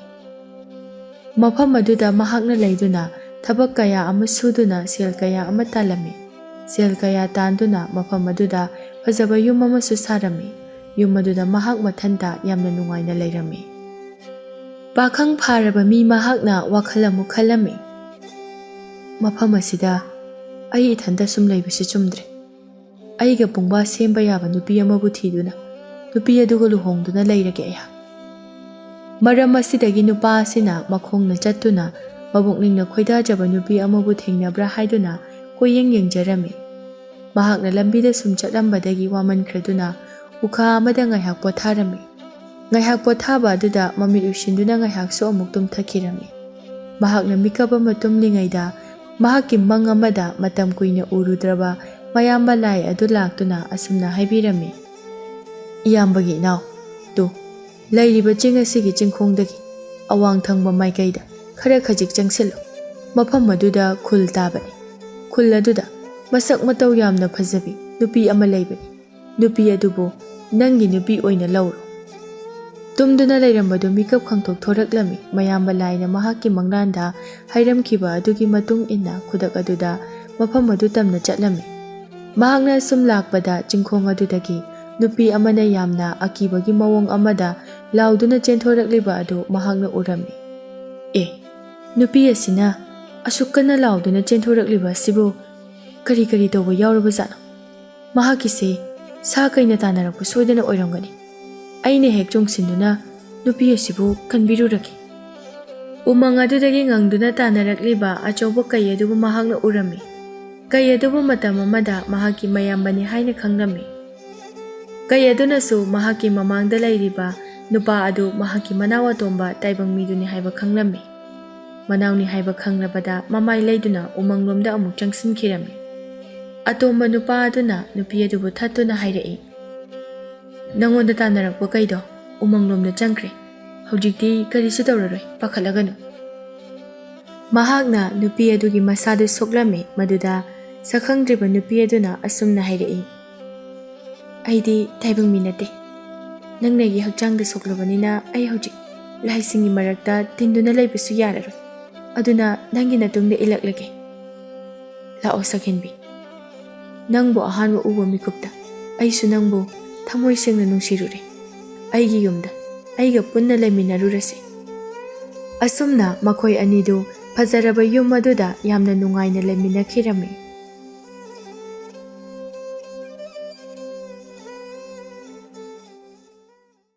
ꯃꯐꯝ ꯑꯗꯨꯗ ꯃꯍꯥꯛꯅ ꯂꯩꯗꯨꯅ ꯊꯕꯛ ꯀꯌꯥ ꯑꯃ ꯁꯨꯗꯨꯅ ꯁꯦꯜ ꯀꯌꯥ ꯑꯃ ꯇꯥꯜꯂꯝꯃꯤ꯫ ꯁꯦꯜ ꯀꯌꯥ ꯇꯥꯟꯗꯨꯅ ꯃꯐꯝ ꯑꯗꯨꯗ ꯐꯖꯕ ꯌꯨꯝ ꯑꯃꯁꯨ ꯁꯥꯔꯝꯃꯤ꯫ ꯌꯨꯝ ꯑꯗꯨꯗ ꯃꯍꯥꯛ ꯃꯊꯟꯇ ꯌꯥꯝꯅ ꯅꯨꯡꯉꯥꯏꯅ ꯂꯩꯔꯝꯃꯤ꯫ ꯄꯥꯈꯪ ꯐꯥꯔꯕ ꯃꯤ ꯃꯍꯥꯛꯅ ꯋꯥꯈꯜ ꯑꯃꯨꯛ ꯈꯜꯂꯝꯃꯤ꯫ "ꯃꯐꯝ ꯑꯁꯤꯗ ꯑꯩ ꯏꯊꯟꯇ ꯁꯨꯝ ꯂꯩꯕꯁꯤ ꯆꯨꯝꯗ꯭ꯔꯦ꯫ ꯑꯩꯒ ꯄꯨꯡꯕꯥ ꯁꯦꯝꯕ ꯌꯥꯕ ꯅꯨꯄꯤ ꯑꯃꯕꯨ ꯊꯤꯗꯨꯅ ꯅꯨꯄꯤ ꯑꯗꯨꯒ ꯂꯨꯍꯣꯡꯗꯨꯅ ꯂꯩꯔꯒꯦ ꯑꯩꯍꯥꯛ꯫" ꯃꯔꯝ ꯑꯁꯤꯗꯒꯤ ꯅꯨꯄꯥ ꯑꯁꯤꯅ ꯃꯈꯣꯡꯅ ꯆꯠꯇꯨꯅ ꯃꯕꯨꯛꯅꯤꯡꯅ ꯈꯣꯏꯗꯥꯖꯕ ꯅꯨꯄꯤ ꯑꯃꯕꯨ ꯊꯦꯡꯅꯕ꯭ꯔꯥ ꯍꯥꯏꯗꯨꯅ ꯀꯣꯏꯌꯦꯡ ꯌꯦꯡꯖꯔꯝꯃꯤ꯫ ꯃꯍꯥꯛꯅ ꯂꯝꯕꯤꯗ ꯁꯨꯝ ꯆꯠꯂꯝꯕꯗꯒꯤ ꯋꯥꯃꯟꯈ꯭ꯔꯗꯨꯅ ꯎꯈꯥ ꯑꯃꯗ ꯉꯥꯏꯍꯥꯛ ꯄꯣꯊꯥꯔꯝꯃꯤ꯫ ꯉꯥꯏꯍꯥꯛ ꯄꯣꯊꯥꯕ ꯑꯗꯨꯗ ꯃꯃꯤꯠ ꯎꯏꯁꯤꯟꯗꯨꯅ ꯉꯥꯏꯍꯥꯛꯁꯨ ꯑꯃꯨꯛ ꯇꯨꯝꯊꯈꯤꯔꯝꯃꯤ꯫ ꯃꯍꯥꯛꯅ ꯃꯤꯀꯞ ꯑꯃ ꯇꯨꯝꯂꯤꯉꯩꯗ ꯃꯍꯥꯛꯀꯤ ꯃꯪ ꯑꯃꯗ ꯃꯇꯝ ꯀꯨꯏꯅ ꯎꯔꯨꯗ꯭ꯔꯕ ꯃꯌꯥꯝꯕ ꯂꯥꯏ ꯑꯗꯨ ꯂꯥꯛꯇꯨꯅ ꯑꯁꯨꯝꯅ ꯍꯥꯏꯕꯤꯔꯝꯃꯤ, "ꯏꯌꯥꯝꯕꯒꯤ ꯏꯅꯥꯎ, ꯇꯨ, ꯂꯩꯔꯤꯕ ꯆꯤꯡ ꯑꯁꯤꯒꯤ ꯆꯤꯡꯈꯣꯡꯗꯒꯤ ꯑꯋꯥꯡ ꯊꯪꯕ ꯃꯥꯏꯀꯩꯗ ꯈꯔ ꯈꯖꯤꯛ ꯆꯪꯁꯤꯜꯂꯨ꯫ ꯃꯐꯝ ꯑꯗꯨꯗ ꯈꯨꯜ ꯇꯥꯕꯅꯤ꯫ ꯈꯨꯜ ꯑꯗꯨꯗ ꯃꯁꯛ ꯃꯇꯧ ꯌꯥꯝꯅ ꯐꯖꯕꯤ ꯅꯨꯄꯤ ꯑꯃ ꯂꯩꯕꯅꯤ꯫ ꯅꯨꯄꯤ ꯑꯗꯨꯕꯨ ꯅꯪꯒꯤ ꯅꯨꯄꯤ ꯑꯣꯏꯅ ꯂꯧꯔꯣ꯫" ꯇꯨꯝꯗꯨꯅ ꯂꯩꯔꯝꯕꯗꯨ ꯃꯤꯀꯞ ꯈꯪꯊꯣꯛ ꯊꯣꯔꯛꯂꯝꯃꯤ꯫ ꯃꯌꯥꯝꯕ ꯂꯥꯏꯅ ꯃꯍꯥꯛꯀꯤ ꯃꯪꯂꯥꯟꯗ ꯍꯥꯏꯔꯝꯈꯤꯕ ꯑꯗꯨꯒꯤ ꯃꯇꯨꯡ ꯏꯟꯅ ꯈꯨꯗꯛ ꯑꯗꯨꯗ ꯃꯐꯝ ꯑꯗꯨ ꯇꯝꯅ ꯆꯠꯂꯝꯃꯤ꯫ ꯃꯍꯥꯛꯅ ꯁꯨꯝ ꯂꯥꯛꯄꯗ ꯆꯤꯡꯈꯣꯡ ꯑꯗꯨꯗꯒꯤ ꯅꯨꯄꯤ ꯑꯃꯅ ꯌꯥꯝꯅ ꯑꯀꯤꯕꯒꯤ ꯃꯑꯣꯡ ꯑꯃꯗ ꯂꯥꯎꯗꯨꯅ ꯆꯦꯟꯊꯣꯔꯛꯂꯤꯕ ꯑꯗꯨ ꯃꯍꯥꯛꯅ ꯎꯔꯝꯃꯤ꯫ "ꯑꯦ, ꯅꯨꯄꯤ ꯑꯁꯤꯅ ꯑꯁꯨꯛ ꯀꯟꯅ ꯂꯥꯎꯗꯨꯅ ꯆꯦꯟꯊꯣꯔꯛꯂꯤꯕ ꯑꯁꯤꯕꯨ ꯀꯔꯤ ꯀꯔꯤ ꯇꯧꯕ ꯌꯥꯎꯔꯕꯖꯥꯠꯅꯣ? ꯃꯍꯥꯛꯀꯤꯁꯦ ꯁꯥ ꯀꯩꯅ ꯇꯥꯟꯅꯔꯛꯄ ꯁꯣꯏꯗꯅ ꯑꯣꯏꯔꯝꯒꯅꯤ꯫ ꯑꯩꯅ ꯍꯦꯛ ꯆꯣꯡꯁꯤꯟꯗꯨꯅ ꯅꯨꯄꯤ ꯑꯁꯤꯕꯨ ꯀꯟꯕꯤꯔꯨꯔꯒꯦ꯫" ꯎꯃꯪ ꯑꯗꯨꯗꯒꯤ ꯉꯪꯗꯨꯅ ꯇꯥꯟꯅꯔꯛꯂꯤꯕ ꯑꯆꯧꯕ ꯀꯩ ꯑꯗꯨꯕꯨ ꯃꯍꯥꯛꯅ ꯎꯔꯝꯃꯤ꯫ ꯀꯩ ꯑꯗꯨꯕꯨ ꯃꯇꯝ ꯑꯃꯗ ꯃꯍꯥꯛꯀꯤ ꯃꯌꯥꯝꯕꯅꯤ ꯍꯥꯏꯅ ꯈꯪꯂꯝꯃꯤ꯫ ꯀꯩ ꯑꯗꯨꯅꯁꯨ ꯃꯍꯥꯛꯀꯤ ꯃꯃꯥꯡꯗ ꯂꯩꯔꯤꯕ ꯅꯨꯄꯥ ꯑꯗꯨ ꯃꯍꯥꯛꯀꯤ ꯃꯅꯥꯎ ꯑꯇꯣꯝꯕ ꯇꯥꯏꯕꯪ ꯃꯤꯗꯨꯅꯤ ꯍꯥꯏꯕ ꯈꯪꯂꯝꯃꯤ꯫ ꯃꯅꯥꯎꯅꯤ ꯍꯥꯏꯕ ꯈꯪꯂꯕꯗ ꯃꯃꯥꯏ ꯂꯩꯗꯨꯅ ꯎꯃꯪꯂꯣꯝꯗ ꯑꯃꯨꯛ ꯆꯪꯁꯤꯟꯈꯤꯔꯝꯃꯤ꯫ ꯑꯇꯣꯝꯕ ꯅꯨꯄꯥ ꯑꯗꯨꯅ ꯅꯨꯄꯤ ꯑꯗꯨꯕꯨ ꯊꯠꯇꯨꯅ ꯍꯥꯏꯔꯛꯏ, "ꯅꯉꯣꯟꯗ ꯇꯥꯟꯅꯔꯛꯄ ꯀꯩꯗꯣ ꯎꯃꯪꯂꯣꯝꯗ ꯆꯪꯈ꯭ꯔꯦ꯫ ꯍꯧꯖꯤꯛꯇꯤ ꯀꯔꯤꯁꯨ ꯇꯧꯔꯔꯣꯏ, ꯄꯥꯈꯠꯂꯒꯅꯨ꯫" ꯃꯍꯥꯛꯅ ꯅꯨꯄꯤ ꯑꯗꯨꯒꯤ ꯃꯁꯥꯗꯨ ꯁꯣꯛꯂꯝꯃꯤ꯫ ꯃꯗꯨꯗ ꯁꯛꯈꯪꯗ꯭ꯔꯤꯕ ꯅꯨꯄꯤ ꯑꯗꯨꯅ ꯑꯁꯨꯝꯅ ꯍꯥꯏꯔꯛꯏ, "ꯑꯩꯗꯤ ꯇꯥꯏꯕꯪ ꯃꯤ ꯅꯠꯇꯦ꯫ ꯅꯪꯅ ꯑꯩꯒꯤ ꯍꯛꯆꯥꯡꯗ ꯁꯣꯛꯂꯕꯅꯤꯅ ꯑꯩ ꯍꯧꯖꯤꯛ ꯂꯥꯏꯁꯤꯡꯒꯤ ꯃꯔꯛꯇ ꯇꯤꯟꯗꯨꯅ ꯂꯩꯕꯁꯨ ꯌꯥꯔꯔꯣꯏ꯫ ꯑꯗꯨꯅ ꯅꯪꯒꯤ ꯅꯇꯨꯡꯗ ꯏꯜꯂꯛꯂꯒꯦ꯫ ꯂꯥꯛꯑꯣ ꯁꯛꯍꯦꯟꯕꯤ꯫ ꯅꯪꯕꯨ ꯑꯍꯥꯟꯕ ꯎꯕ ꯃꯤꯀꯨꯞꯇ ꯑꯩꯁꯨ ꯅꯪꯕꯨ ꯊꯃꯣꯏ ꯁꯦꯡꯅ ꯅꯨꯡꯁꯤꯔꯨꯔꯦ꯫ ꯑꯩꯒꯤ ꯌꯨꯝꯗ ꯑꯩꯒ ꯄꯨꯟꯅ ꯂꯩꯃꯤꯟꯅꯔꯨꯔꯁꯤ꯫" ꯑꯁꯨꯝꯅ ꯃꯈꯣꯏ ꯑꯅꯤꯗꯨ ꯐꯖꯔꯕ ꯌꯨꯝ ꯑꯗꯨꯗ ꯌꯥꯝꯅ ꯅꯨꯡꯉꯥꯏꯅ ꯂꯩꯃꯤꯟꯅꯈꯤꯔꯝꯃꯤ꯫